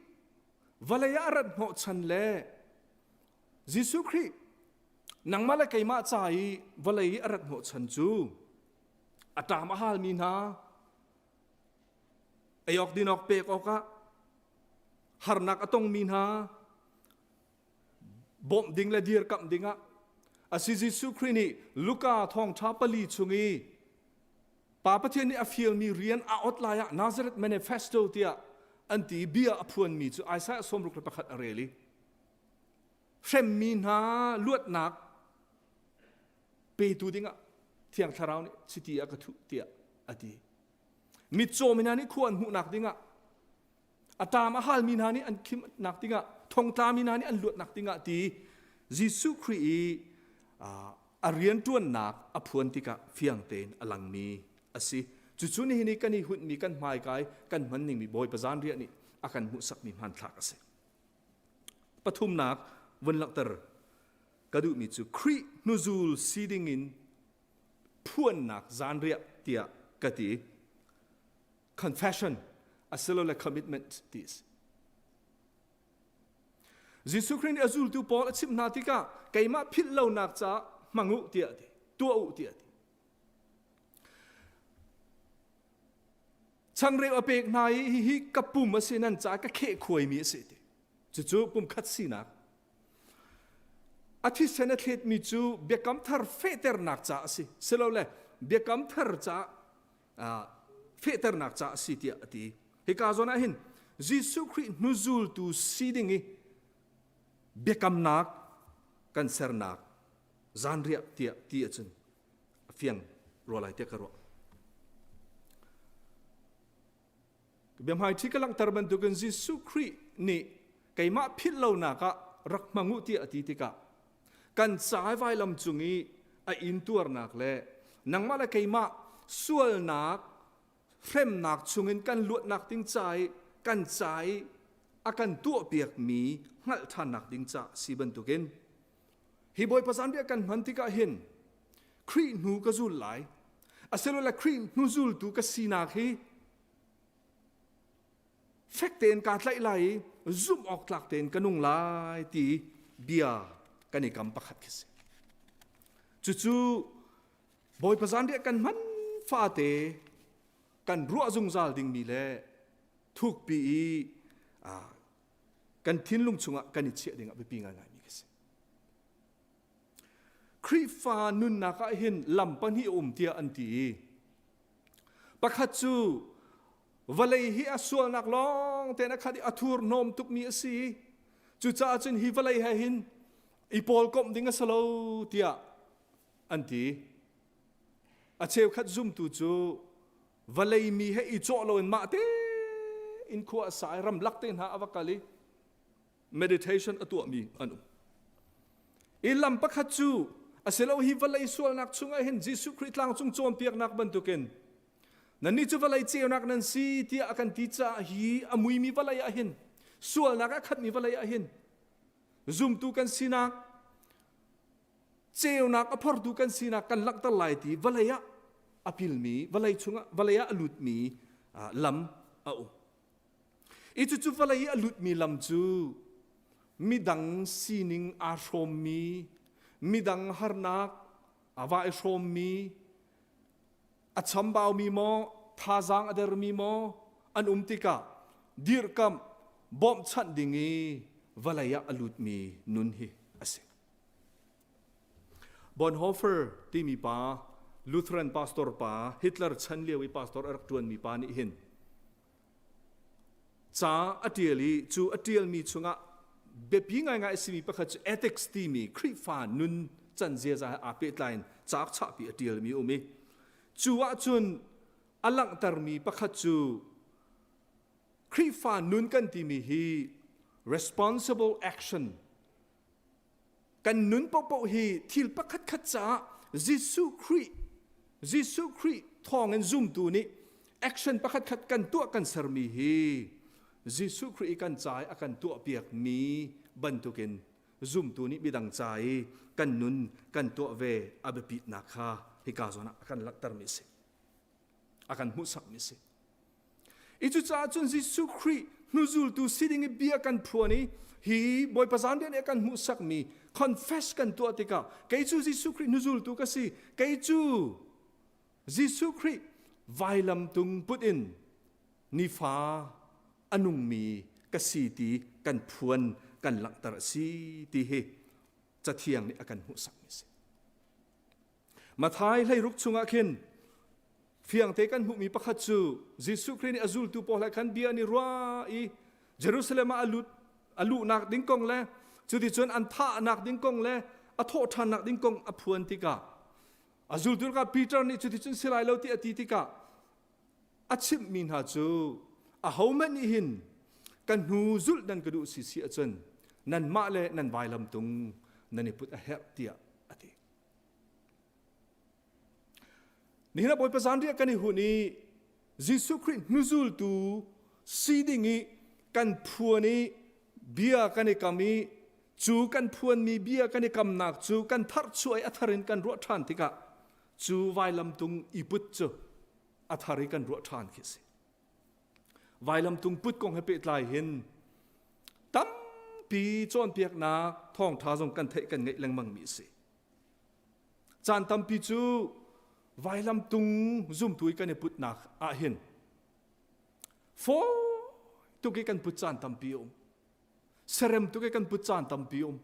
vawlei ah a rat hnawhchan le Jesuh Khrih nangmah le keimah ca i vawlei i a rat hnawhchan cu a ṭam a halmi hna ei awk din awk pek awkah harnak a tongmi hna bawmh ding le dirkamh dingah a si Jesuh Khrih nih Luka thawngṭha pali chung i Pa Pathian nih a fialmi rian a ot lai ah Nazareth Manifesto tiah an ti i bia a phuanmi cu Isaiah 61 a rel i hremmi hna luatnak petu dingah Thiang Thlarau nih chiti a ka thuh tiah a ti. Mitcaw mi hna nih khua an hmuhnak dingah a ṭam a halmi hna nih an khimnak dingah thongtlami hna nih an luatnak dingah ti Jesuh Khrih i a rianṭuannak a phuan tikah fiang tein a langmi a si. Cucu nihin i kan i hunhmi kan hmaikai kan hman ningmi Bawipa zanriah nih a kan hmuhsakmi hmanthlak a si. Pathumnak vun langhter ka duhmi cu Khrih hnuzul si dingin phuannak zanriah tiah ka ti. Confession. Asilole commitment ti a si. Jesuh Khrih nih a zultu pawl a chimh hna tikah keimah philh lonak caah hmang u tiah a ti, tuah u tiah a ti. Changreu a pek hna i hihi ka pum a si nan caah ka kheh khuaimi a si ti. Cucu pumkhat sinak. A thisen a thletmi cu biakam thar fehternak caah a si. Silole biakam thar caah fehternak caah a si tiah a ti. Hika zawn ah hin Jesuh Khrih hnuzultu si ding i biakamnak kan sernak zanriah tiah ti ahcun a fiang rua lai tiah ka ruah. Biahmaiṭhi ka langhter bantukin Jesuh Khrih nih keimah philh lonak ah rak hmang u tiah a ti tikah kan ca vailam cung i a intuarnak le nangmah le keimah sualnak hremnak chungin kan luatnak ding ca i kan ca i a kan tuahpiakmi hngalh ṭhannak ding ca si bantukin hi Bawipa zanriah kan hman tikah hin Khrih hnu ka zul lai asilole Khrih hnu zultu ka sinak hi fek tein kaa tlaih lai i zumh awk tlak tein ka nung lai ti bia kan i kam pakhat khi si. Cucu Bawipa zanriah kan hman fate kan ruah zungzal dingmi le thukpi i kan thinlung chungah kan i chiah dingah biapi ngaingaimi khi si. Khrihfa nunnak ah hin lam pahnih a um tiah an ti i pakhat cu vawlei hi a sualnak lawng tein a khat i a thurhnawm tukmi a si cucaah cun hi vawlei he hin i pawlkomh ding a si lo tiah an ti a cheukhat zumtu cu vawlei mi he i cawh loin mah tein khua a sa i ramlak te hna a va kal i meditation a tuahmi an um. I lam pakhat cu asilo hi vawlei sualnak chungah hin Jesuh Khrih tlangcung cawnpiaknak bantukin nannih cu vawlei ceunak nan si tiah a kan ti caah hi a muimi vawlei ah hin sualnak a khatmi vawlei ah hin zumtu kan sinak ceunak a phortu kan sinak kan langhter lai ti vawlei ah a pilmi vawlei chungah vawlei ah a lutmi lam a um. I cucu vawlei i a lutmi lam cu midang sining aa hrawmmi, midang harnak a va i hrawmmi, a chambaumi maw, thazaang a dermi maw an um tikah dirhkamh, bawmhchanh ding i vawlei ah a lutmi nun hi a si. Bonhoeffer timi pa Lutheran pastor pa Hitler chan lio i pastor a rak ṭuanmi pa nih hin Ca a ṭial i cu a ṭialmi chungah biapi ngaingai a simi pakhat cu ethics timi Khrihfa nun can ziaza he aa pehtlai in cauk chahpi a ṭialmi a um i cu ahcun a langhtermi pakhat cu Khrihfa nun kan timi hi responsible action Kan nun paohpaoh hi thil pakhatkhat caah Jesuh Khrih Jesuh Khrih thawngin zumtu nih action pakhatkhat kan tuah kan sermi hi Jesuh Khrih i kan ca i a kan tuahpiakmi bantukin zumtu nih midang ca i kan nun kan tuah ve a biapitnak kha hika zawn ah a kan langhtermi a si. A kan hmuhsakmi a si. I cucaah cun Jesuh Khrih hnuzultu si ding i bia kan phuan i hi Bawipa zanriah nih a kan hmuhsakmi confess kan tuah tikah kei cu Jesuh Khrih hnuzultu ka si kei cu Jesuh Khrih vailam tung put in nifa a nungmi ka si ti kan phuan kan langhter a si ti hi cathiang nih a kan hmuhsakmi a si. Mathai hleiruk chungah khin fiangte kan hmuhmi pakhat cu Jesuh Khrih nih a zultu pawl he khan bia an i ruah i Jerusalem ah a lut a luhnak ding kong le cuticun an thahnak ding kong le a thawhṭhannak ding kong a phuan tikah a zultu lakah Peter nih cuticun si lai lo ti a ti tikah a chimhmi hna cu ahohmanh nih hin kan hnu zulh nan ka duh si si ahcun nanmah le nan vailam tung nan i put a herh tiah a ti. Nihin ah Bawipa zanriah kan i hun i Jesuh Khrih hnuzultu si ding i kan phuan i bia kan i kam i cu kan phuanmi bia kan i kamnak cu kan tharchuah i a thar in kan ruah ṭhan tikah cu vailamtung i put cu a thar i kan ruah ṭhan khi a si. Vailamtung put kong he pehtlai hin tampi cawnpiaknak thawngṭha zong kan theih kan ngeih lengmang mi a si. Caan tampi cu vailamtung zumtu i kan i putnak ah hin fawi tuk i kan put caan tampi a um. Serem tuk i kan put caan tampi a um.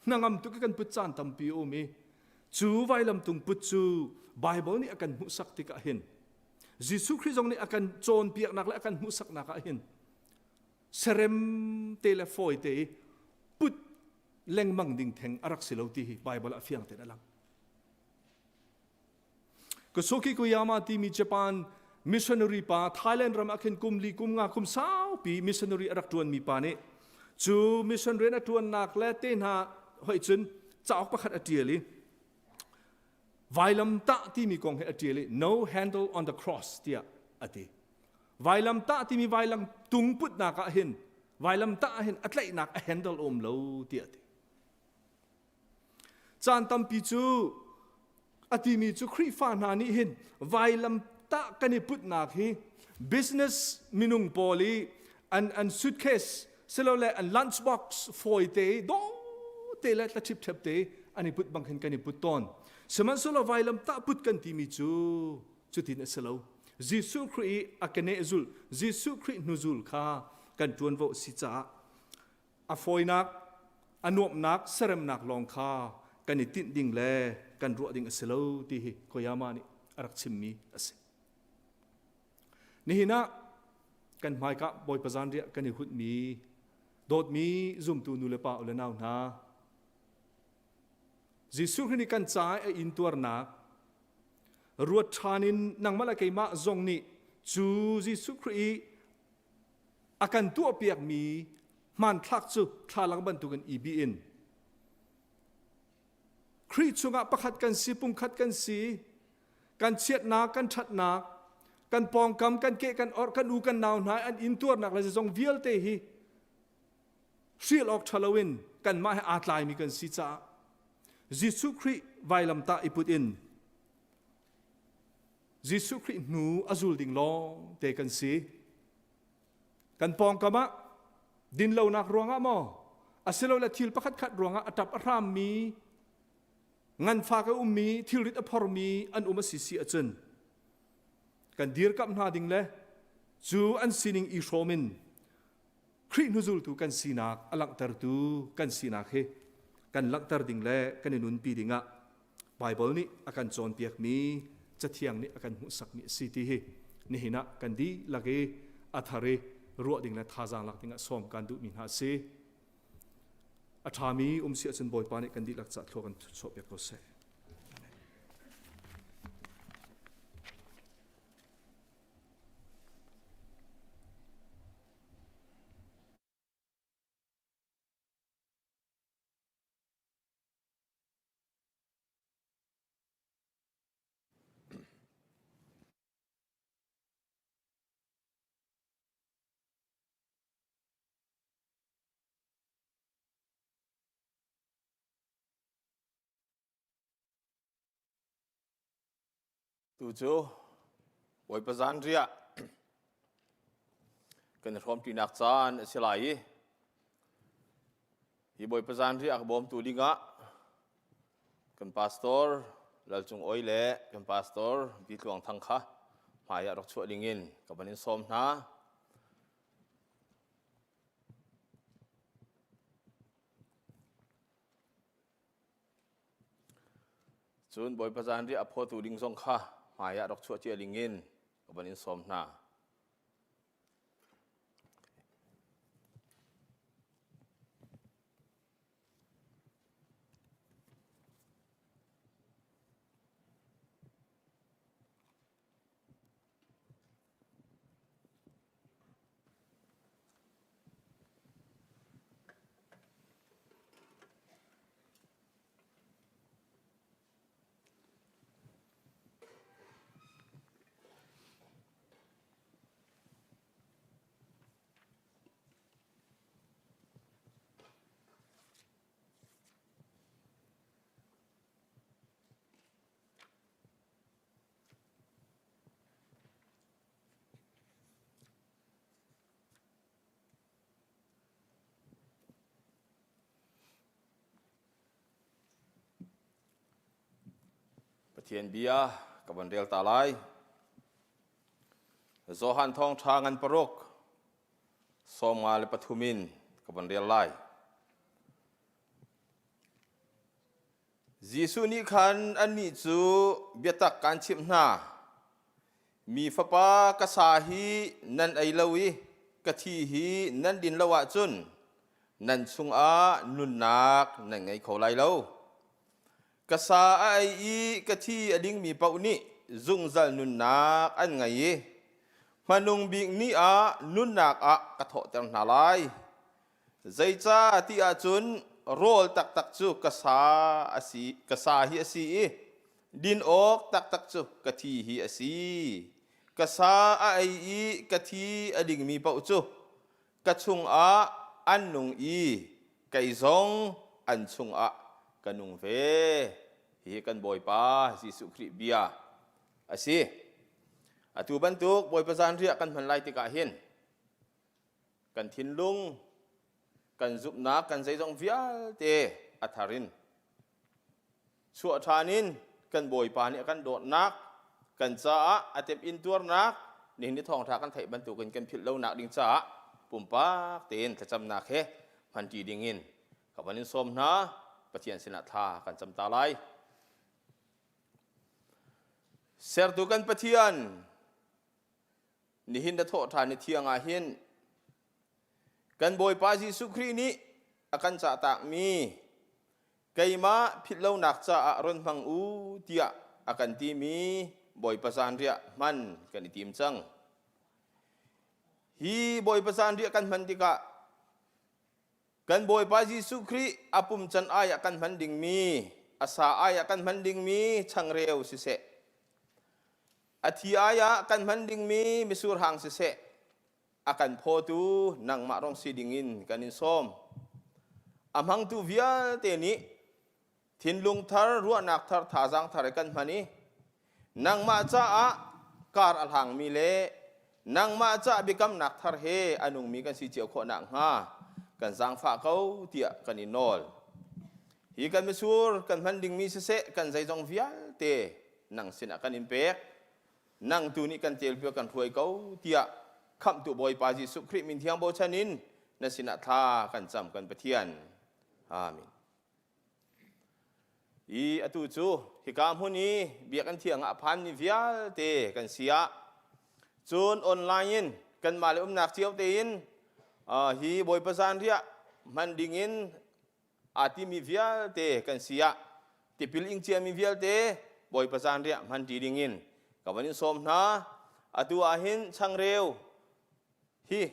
Hnangam tuk i kan put caan tampi a um i cu vailamtung put cu Bible nih a kan hmuhsak tikah hin Jesuh Khrih zong nih a kan cawnpiaknak le a kan hmuhsaknak ah hin serem te le fawi te i put lengmang ding theng a rak si lo ti hi Bible ah fiang tein a lang. Kosuke Koyama timi Japan missionary pa Thailand ram ah khin kum li kum nga kum saupi missionary a rak ṭuanmi pa nih cu mission rian a ṭuannak le te hna hoi cun cauk pakhat a ṭial i vailam tah timi kong he a ṭial i no handle on the cross tiah a ti. Vailam tah timi vailam tung putnak ah hin vailam tah ah hin a tlaihnak a handle um lo tiah a ti. Caan tampi cu a timi cu Khrihfa hna nih hin vailam tah kan i putnak hi business minung pawl i an suitcase silole an lunch box fawi te dawh te le tla ṭhipṭhep te an i put bang khin kan i put tawn. Sihmanhsehlaw vailam tah put kan timi cu cutin a si lo. Jesuh Khrih i a keneh zul, Jesuh Khrih hnuzul kha kan ṭuanvo a si caah a fawinak, a nuamhnak, seremnak lawng kha kan i tinh ding le kan ruah ding a si lo ti hi Koyama nih a rak chimmi a si. Nihin ah kan hmaika Bawipa zanriah kan i hunhmi dawtmi zumtu nu le pa u le nau hna Jesuh Khrih nih kan caah a intuarnak ruat ṭhan in nangmah le keimah zong nih cu Jesuh Khrih i a kan tuahpiakmi hmanthlak cu thlalang bantukin i bih in Khrih chungah pakhat kan si, pumkhat kan si, kan chiatnak, kan ṭhatnak, kan pawngkam, kan ke, kan orh, kan u, kan nau hna an intuarnak le zeizong vialte hi hrial awk ṭha loin kanmah he aa tlaimi kan si caah Jesuh Khrih vailamtah i put in Jesuh Khrih hnu a zul ding lawng te kan si. Kan pawngkam ah dinlonak ruangah maw asilole thil pakhatkhat ruangah a ṭap a hrammi nganfak a ummi thilrit a phormi an um a si si ahcun kan dirkamh hna ding le cu an sining i hrawm in Khrih hnuzultu kan sinak a langhtertu kan sinak hi kan langhter ding le kan i nunpi dingah Baibal nih a kan cawnpiakmi Cathiang nih a kan hmuhsakmi a si ti hi nihin ah kan dihlak i a thar i ruah ding le thazaang lak dingah sawm kan duhmi hna a si. A ṭhami um si ahcun Bawipa nih kan dihlak cah thlua kan chuahpiak ko seh. Tu cu Bawipa zanriah kan i hrawmṭinak caan a si lai i hi Bawipa zanriah a ka bawmtu dingah kan pastor Lal Cung Oi le kan pastor Bi Tluang Thang kha hmai ah rak chuah dingin ka van in sawm hna. Cun Bawipa zanriah a phawtu ding zong kha hmai ah rak chuah cia dingin ka van in sawm hna. Pathian bia ka van rel ta lai. Johan thawngṭha ngan paruk 53 in ka van rel lai. Jesuh nih khan annih cu biatak kaan chimh hna. Mi fapa ka sa hi nan ei lo i ka thi hi nan din lo ahcun nan chungah nunnak nan ngei kho lai lo. Ka sa a ei i ka thi a dingmi paoh nih zungzal nunnak an ngei i hmanung bik ni ah nunnak ah ka thawhter hna lai. Zeicah ti ahcun rawl taktak cu ka sa a si, ka sa hi a si i din awk taktak cu ka thi hi a si. Ka sa a ei i ka thi a dingmi paoh cu ka chungah an nung i kei zong an chungah ka nung ve. Hihi kan Bawipa Jesuh Khrih bia a si. Atu bantuk Bawipa zanriah kan hman lai tikah hin kan thinlung kan zumhnak kan zeizong vialte a thar in chuah ṭhan in kan Bawipa nih a kan dawtnak kan caah a temh in tuarnak nihin ni thawngṭha kan theih bantukin kan philh lonak ding caah pumpak tein thlacamnak he hmanṭi dingin ka van in sawm hna. Pathian sinah thla kan cam ta lai. Sertu kan Pathian, Nihin na thawh ṭhan i thiang ah hin kan Bawipa Jesuh Khrih nih a kan cahtakmi keimah philhlonak caah run hmang u tiah a kan timi Bawipa zanriah hman kan i tim cang. Hi Bawipa zanriah kan hman tikah kan Bawipa Jesuh Khrih a pum can ai ah kan hman dingmi a sa ai ah kan hman dingmi changreu siseh, a thi ai ah kan hman dingmi misur hang siseh, a kan phawtu nangmah rong si dingin kan in sawm. A hmangtu vialte nih thinlung thar, ruahnak thar, thazaang thar kan hman i nangmah caah kar a hlangmi le nangmah caah biakamnak thar he a nungmi kan si cio khawh nakhnga kan zaangfah ko tiah kan i nawl. Hi kan misur kan hman dingmi siseh, kan zeizong vialte nang sinah kan in pek. Nang tu nih kan telpiak kan hruai ko tiah khamhtu Bawipa Jesuh Khrih min thiang bochan in na sinah thla kan cam, kan Pathian. Amen. I atu cu hika hmun i biakinn thiang ah a phanmi vialte kan si ah, cun online in kanmah le umnak cio tein hi Bawipa zanriah hman dingin aa timi vialte kan si ah, tipil ing ciami vialte Bawipa zanriah hman ṭi dingin ka van in sawm hna. Atu ah hin changreu hi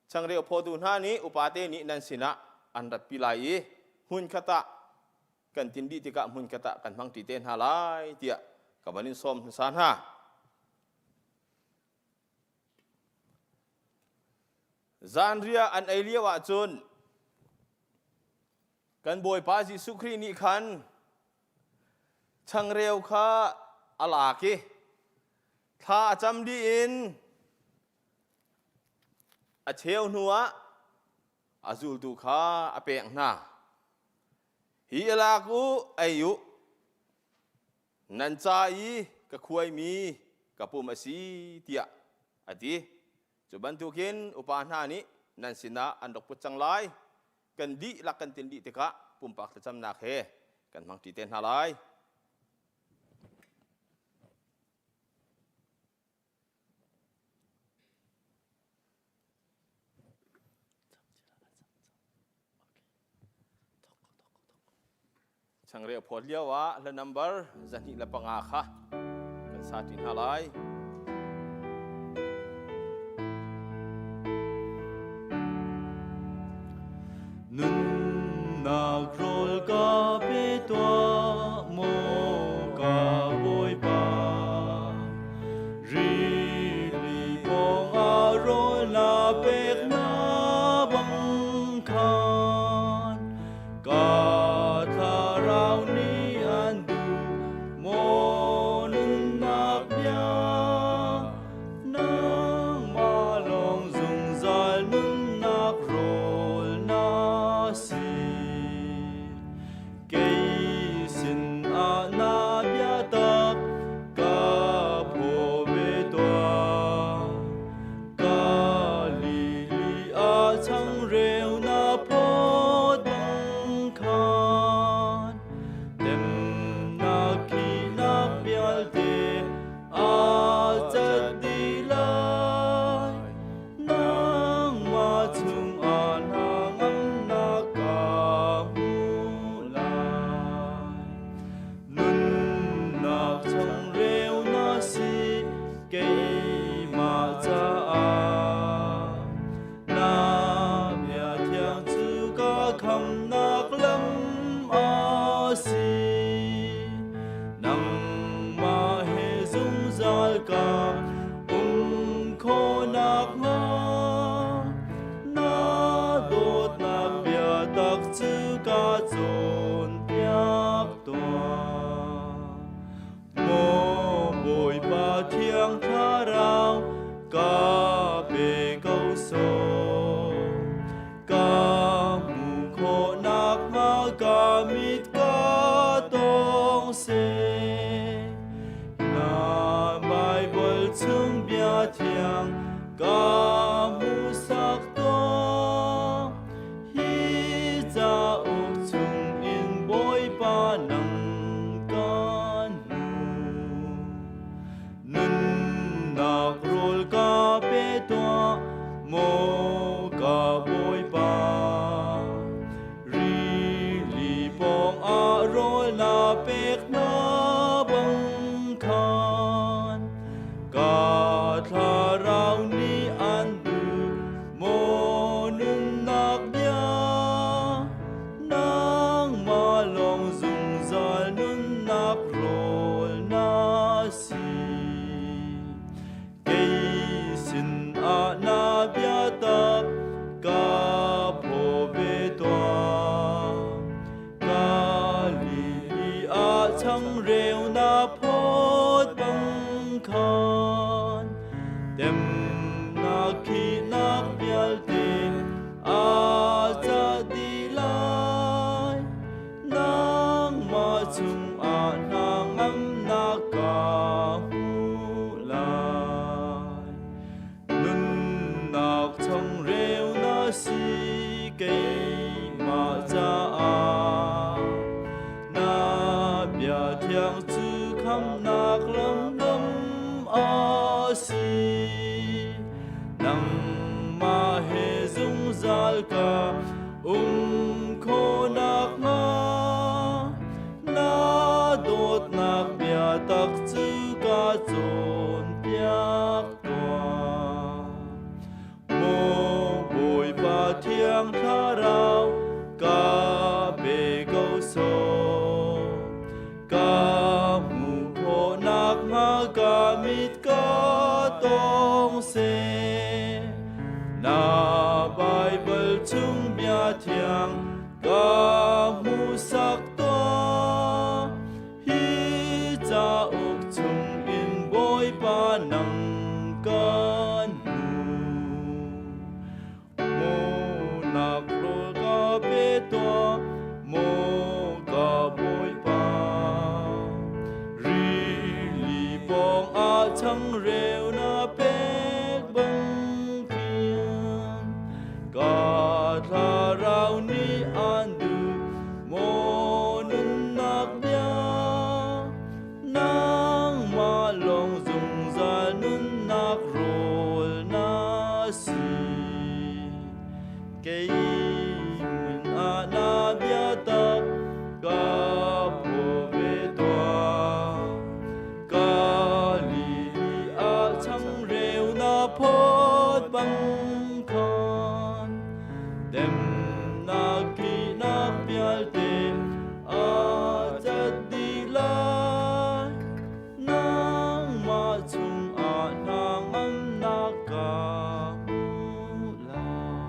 Changreu phawtu hna nih upate nih nan sinah an ratpi lai i hmunkhat ah kan tin dih tikah hmunkhat ah kan hmangṭi te hna lai tiah ka van in sawm hmasa hna. Zanriah an ei lio ahcun kan Bawipa Jesuh Khrih nih khan changreu kha a lak i thla a cam dih in A cheu hnuah a zultu kha a pek hna. Hi i lak u, ei u. Nan ca i ka khuaimi ka pum a si tiah a ti. Cu bantukin upa hna nih nan sinah an rak put cang lai. Kan dihlak kan tin dih tikah pumpak thlacamnak he kan hmangṭi te hna lai. Changreu phawt lio ah hla number 205 kha kan sa ṭi hna lai. Nunnak rawl ka pe tuah maw ka Bawipa, rili pawng ah rawl na pek na bang khan ka thlarau nih an duh maw nunnak bia. ka um khawhnak hnga na dawtnak biatak cu ka cawnpiak tuah. Maw Bawipa Thiang Thlarau ka pe ko sawh. Ka hmuh khawh nakhnga ka mit ka tawng seh. Na Baibal chung bia thiang ka hmuhsak tuah. Hi cauk chung in Bawipa nang kan hmu. Nunnak rawl ka pe tuah, maw ka Bawipa. Rili pawng ah rawl na pek hna bang khan ka thlarau nih an duh maw nunnak bia nangmah lawng zungzal nunnak rawl na si. Kei sin ah na biatak ka phaw ve tuah. Ka lili ah changreu na phawt bang khan temnak khihnak vialte aa cah dih lai. Nangmah chungah hna ngamnak ka hmu lai. Nunnak changreu na si keimah caah. Na bia thiang cu khamnak lamdam a si. Nangmah he zungzal ka um khawhnak hnga na dawtnak biatak cu ka cawnpiak tuah. Maw Bawipa Thiang Thlarau ka pe ko sawh. Ka hmuh khawhnak hnga ka mit ka tawng seh. Na Baibal chung bia thiang ka hmuhsak tuah. Hi cauk chung in Bawipa nang kan hmu. Maw nak rawl ka pe tuah, maw ka Bawipa. Rili pawng ah changreu na pek bang khin ka thlarau nih an duh maw nunnak bia nangmah lawng zungzal nunnak rawl na si. Kei min ah na biatak ka phaw ve tuah. Ka lili ah changreu na phawt bang khan Temnak thihnak vialte aa cat dih lai. Nangmah chungah hna ngamnak ka hmu lai.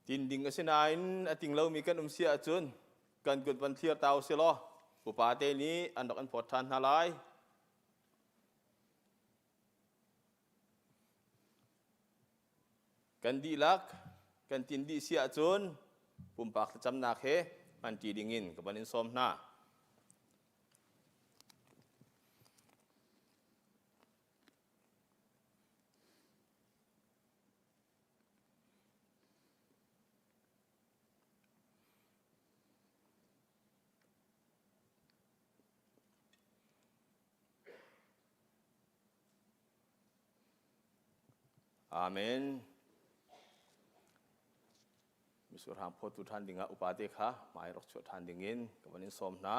Tin ding a si nain a ting lomi kan um si ahcun kan kut van thlir ta usih law upa te nih an rak in phawt ṭhan hna lai. Kan dihlak kan tin dih si ahcun pumpak thlacamnak he hmanṭi dingin ka van in sawm hna. Amen. Misurhang phawtu ṭhan dingah upate kha hmai rak chuah ṭhan dingin ka van in sawm hna.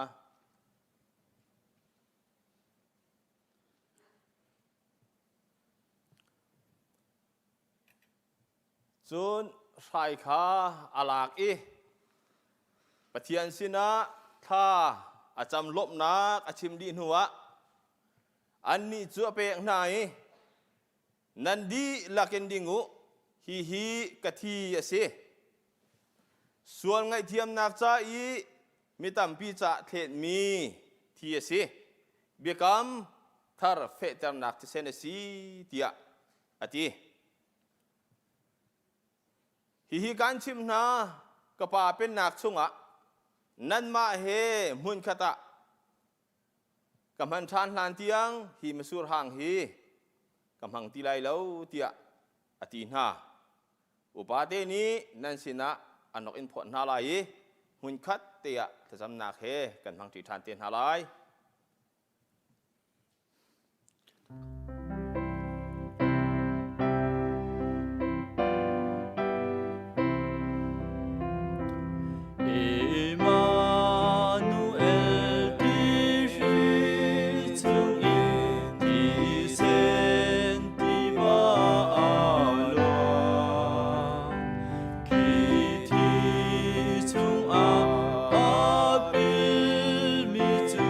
Cun hrai kha a lak i Pathian sinah thla a cam lawmhnak a chim dih hnuah annih cu a pek hna i nan dihlak in ding u, hihi ka thi a si. Sual ngaihthiamnak ca i mi tampi ca thletmi thi a si. Biakam thar fehternak thisen a si tiah a ti. Hihi kaan chimh hna, ka Pa pennak chungah nanmah he hmunkhat ah ka hman ṭhan hlan tiang hi masur hang hi ka hmang ti lai lo tiah a ti hna. Upate nih nan sinah an rak in phawt hna lai i hmunkhat te ah thlacamnak he kan hmangṭi ṭhan te hna lai. Emmanuel ti hri chungin thisen tiva a luang. Khi thi chungah a pilmi cu.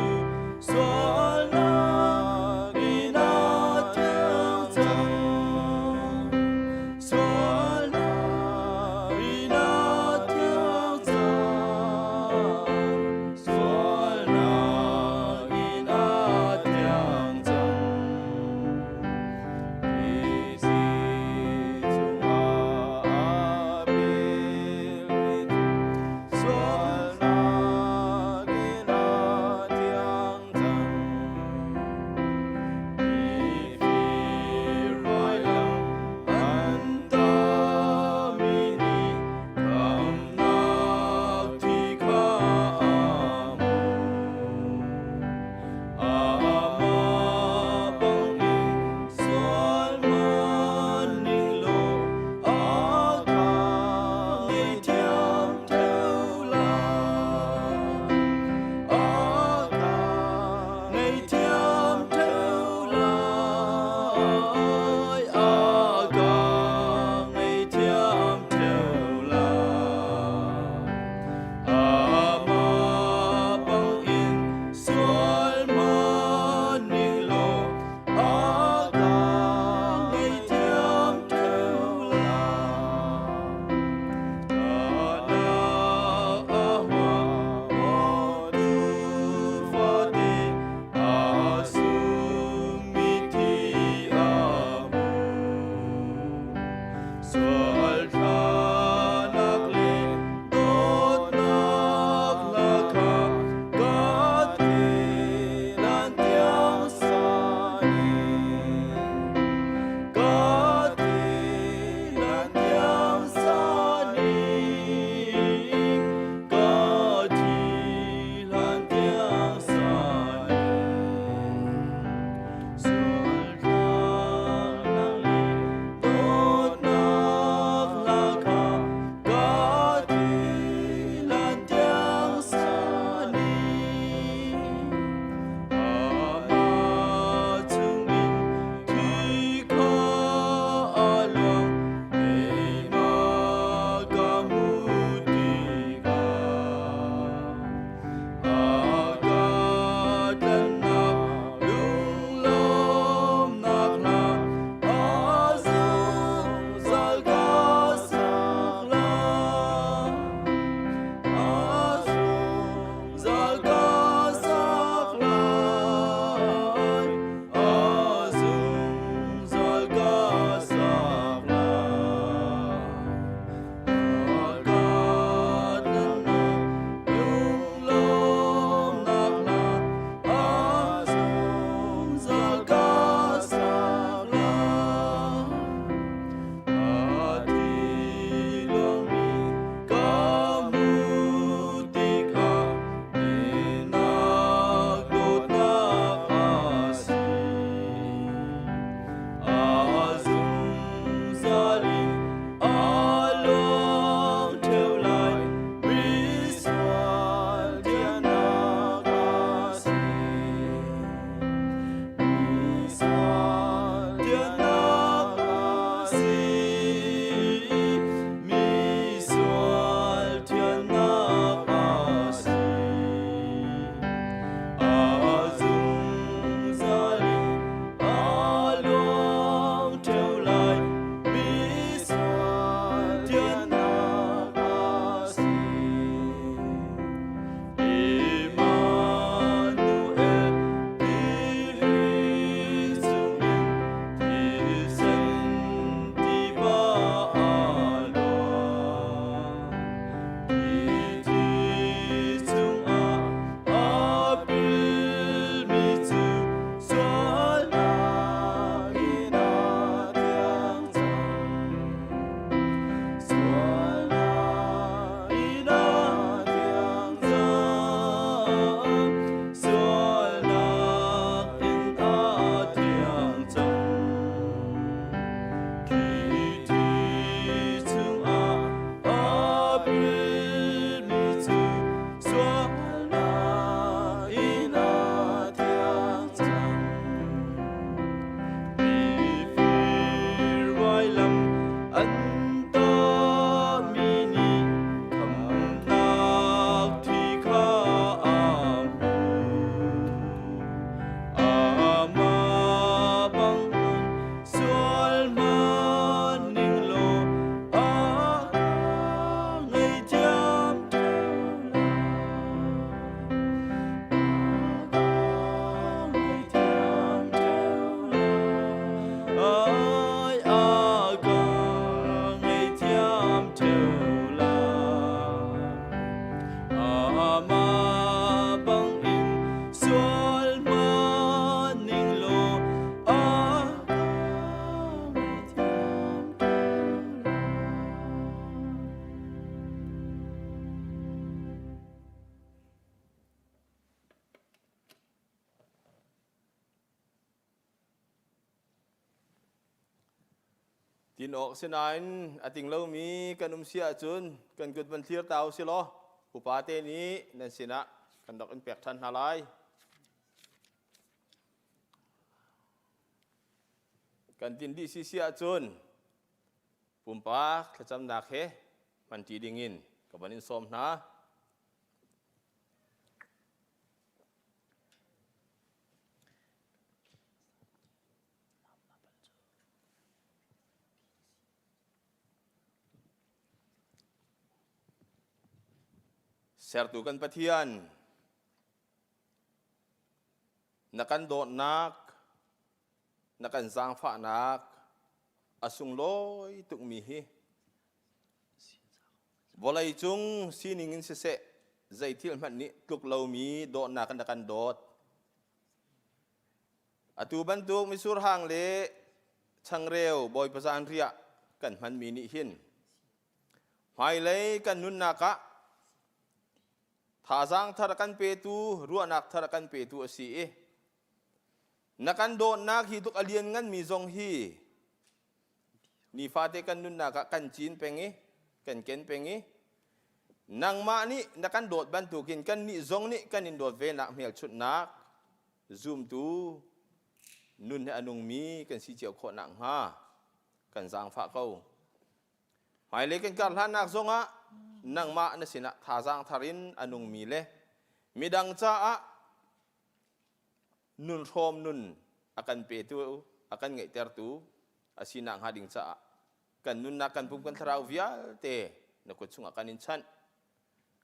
Tin awk sinain a ting lomi kan um si ahcun kan kut van thlir ta u si law upa te nih nan sinah kan rak in pek ṭhan hna lai. Kan tin dih si si ahcun pumpak thlacamnak he hmanṭi dingin ka van in sawm hna. Sertu kan Pathian, na kan dawtnak, na kan zaangfahnak a sunglawi tukmi hi vawlei cung sining in siseh zei thil hmanh nih tluk lomi dawtnak na kan dawt. Atu bantuk mitsur hang le changreu Bawipa zanriah kan hmanmi nih hin hmailei kan nunnak ah thazaang thar a kan petu, ruahnak thar a kan petu a si i na kan dawtnak hi tluk a lian nganmi zong hi nifate kan nunnak ah kan cin peng i kan ken peng i nangmah nih na kan dawt bantukin kannih zong nih kan in dawt ve nak hmelchunhnak zumtu nun he a nungmi kan si cio khawh nakhnga kan zaangfah ko. Hmailei kan kar hlannak zongah nangmah na sinah thazaang thar in a nungmi le midang caah nun hrawm nun a kan petu a kan ngeihtertu a si nakhnga ding caah kan nunnak kan pum kan thlarau vialte na kut chungah kan in chanh.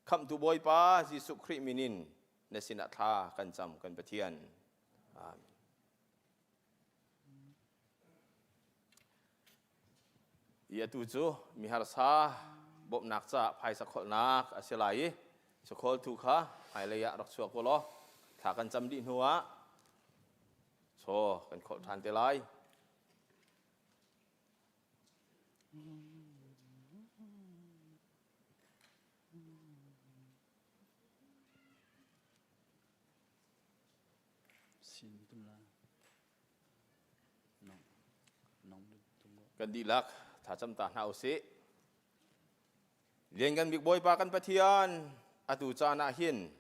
Khamhtu Bawipa Jesuh Khrih min in na sinah thla kan cam kan Pathian. Amen. I atu cu miharsa bawmhnak caah phaisa kholhnak a si lai i chawkhawltu kha hmailei ah rak chuak u law thla kan cam dih hnuah chaw kan kholh ṭhan te lai. Kan dihlak thlacam ta hna usih. Lianngan bik Bawipa kan Pathian, atu caan ah hin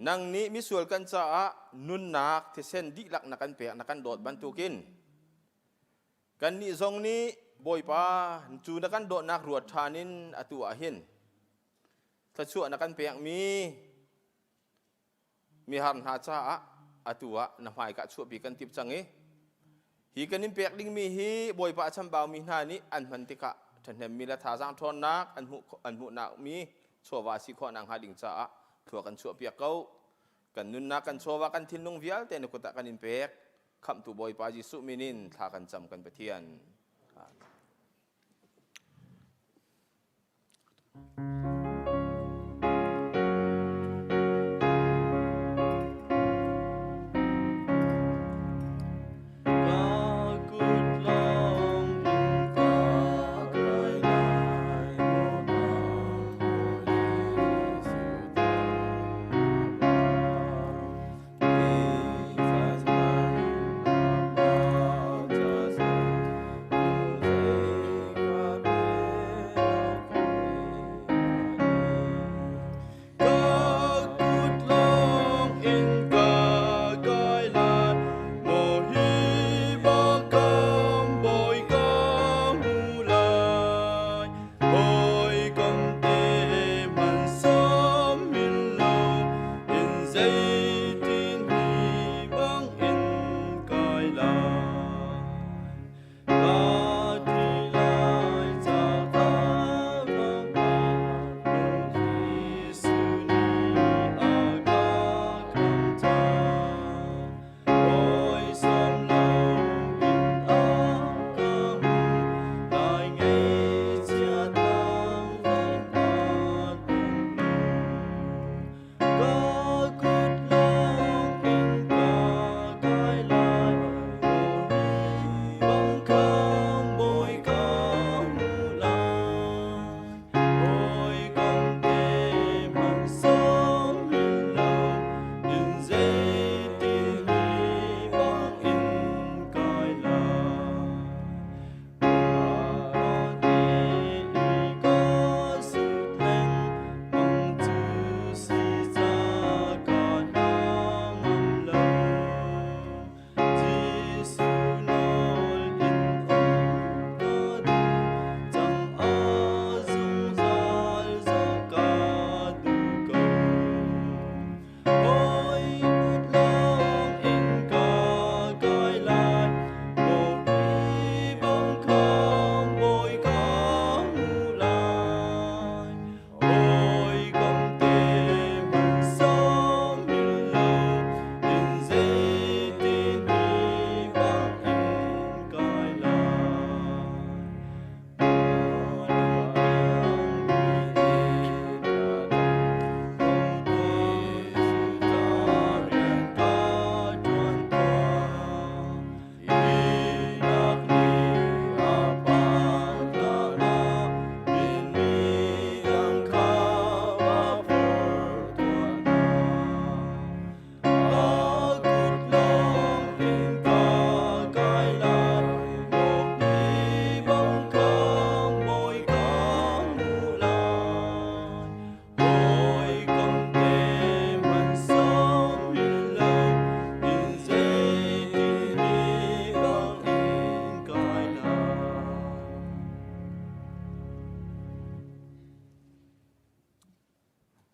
nang nih misual kan caah nunnak thisen dihlak na kan pek na kan dawt bantukin Kannih zong nih Bawipa cu na kan dawtnak ruat ṭhan in atu ah hin thluachuah na kan pekmi mihar hna caah atu ah na hmaika chuahpi kan tip cang i hi kan in pek dingmi hi Bawipa a chambaumi hna nih an hman tikah ṭhahnemmi le thazaang ṭhawnnak an hmuh an hmuhnak mi chawva si khawh nakhnga ding caah thlua kan chuahpiak ko. Kan nunnak kan chawva kan thinlung vialte na kut ah kan in pek. Khamhtu Bawipa Jesuh min in thla kan cam kan Pathian.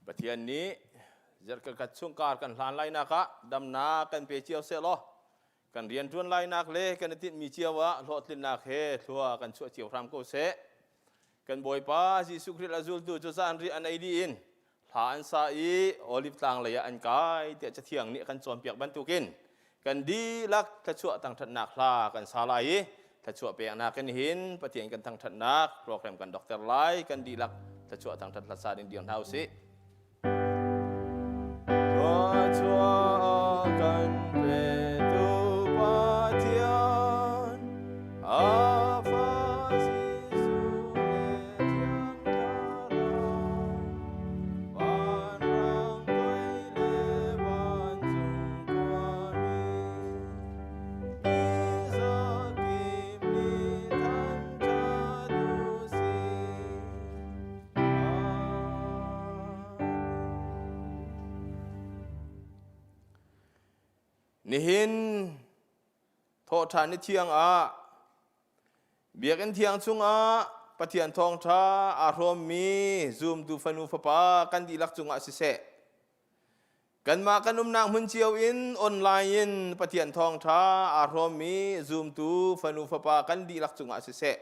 Pathian nih zerkhat chungkar kan hlan lainak ah damnak kan pe cio seh law kan rianṭuan lainak le kan i tinhmi cio ah hlawhtlinnak he thlua kan chuah cio hram ko seh. Kan Bawipa Jesuh Khrih a zultu cu zanriah an ei dih in hla an sa i Olive tlang lei ah an kai tiah Cathiang nih a kan cawnpiak bantukin kan dihlak thluachuah thangṭhatnak hla kan sa lai i thluachuah peknak in hin Pathian kan thangṭhatnak program kan dokter lai. Kan dihlak thluachuah thangṭhat hla sa ding dir hna usih. Thluachuah kan petu Pathian, a fa Jesuh le Thiang Thlarau, vanrang toi le vancung khuami, mi zakip nih thangṭhat u sih. Nihin thawhṭhan ni thiang ah Biakinn thiang chungah Pathian thawngṭha aa hrawmmi zumtu fanu fapa kan dihlak cungah siseh, kanmah kan umnak hmun cio in online in Pathian thawngṭha aa hrawmmi zumtu fanu fapa kan dihlak cungah siseh,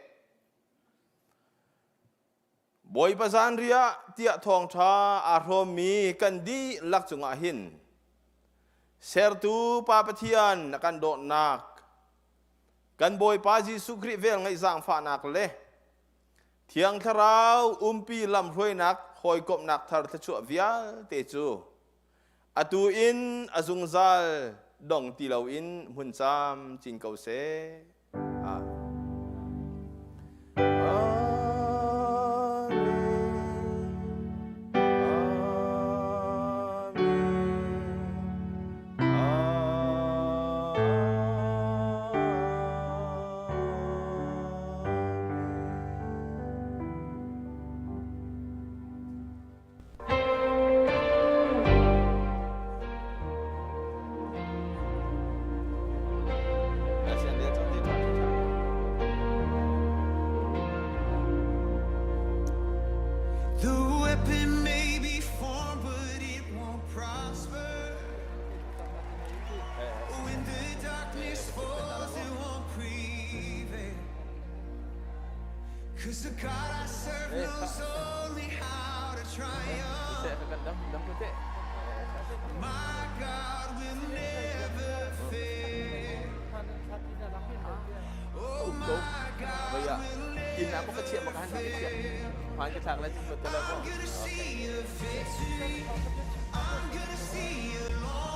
Bawipa zanriah tiah thawngṭha aa hrawmmi kan dihlak cungah hin sertu Pa Pathian na kan dawtnak, kan Bawipa Jesuh Khrih velngeih zaangfahnak le Thiang Thlarau umpi lamhruainak hawikomhnak thar thluachuah vialte cu atu in a zungzal dong ti loin hmun camcin ko seh. Amen. The weapon may be formed, but it won't prosper. When the darkness falls, it won't prevail. Cause the God I serve knows only how to triumph. My God will never fail. Oh, my God will never fail. I'm gonna see a victory. I'm gonna see a long.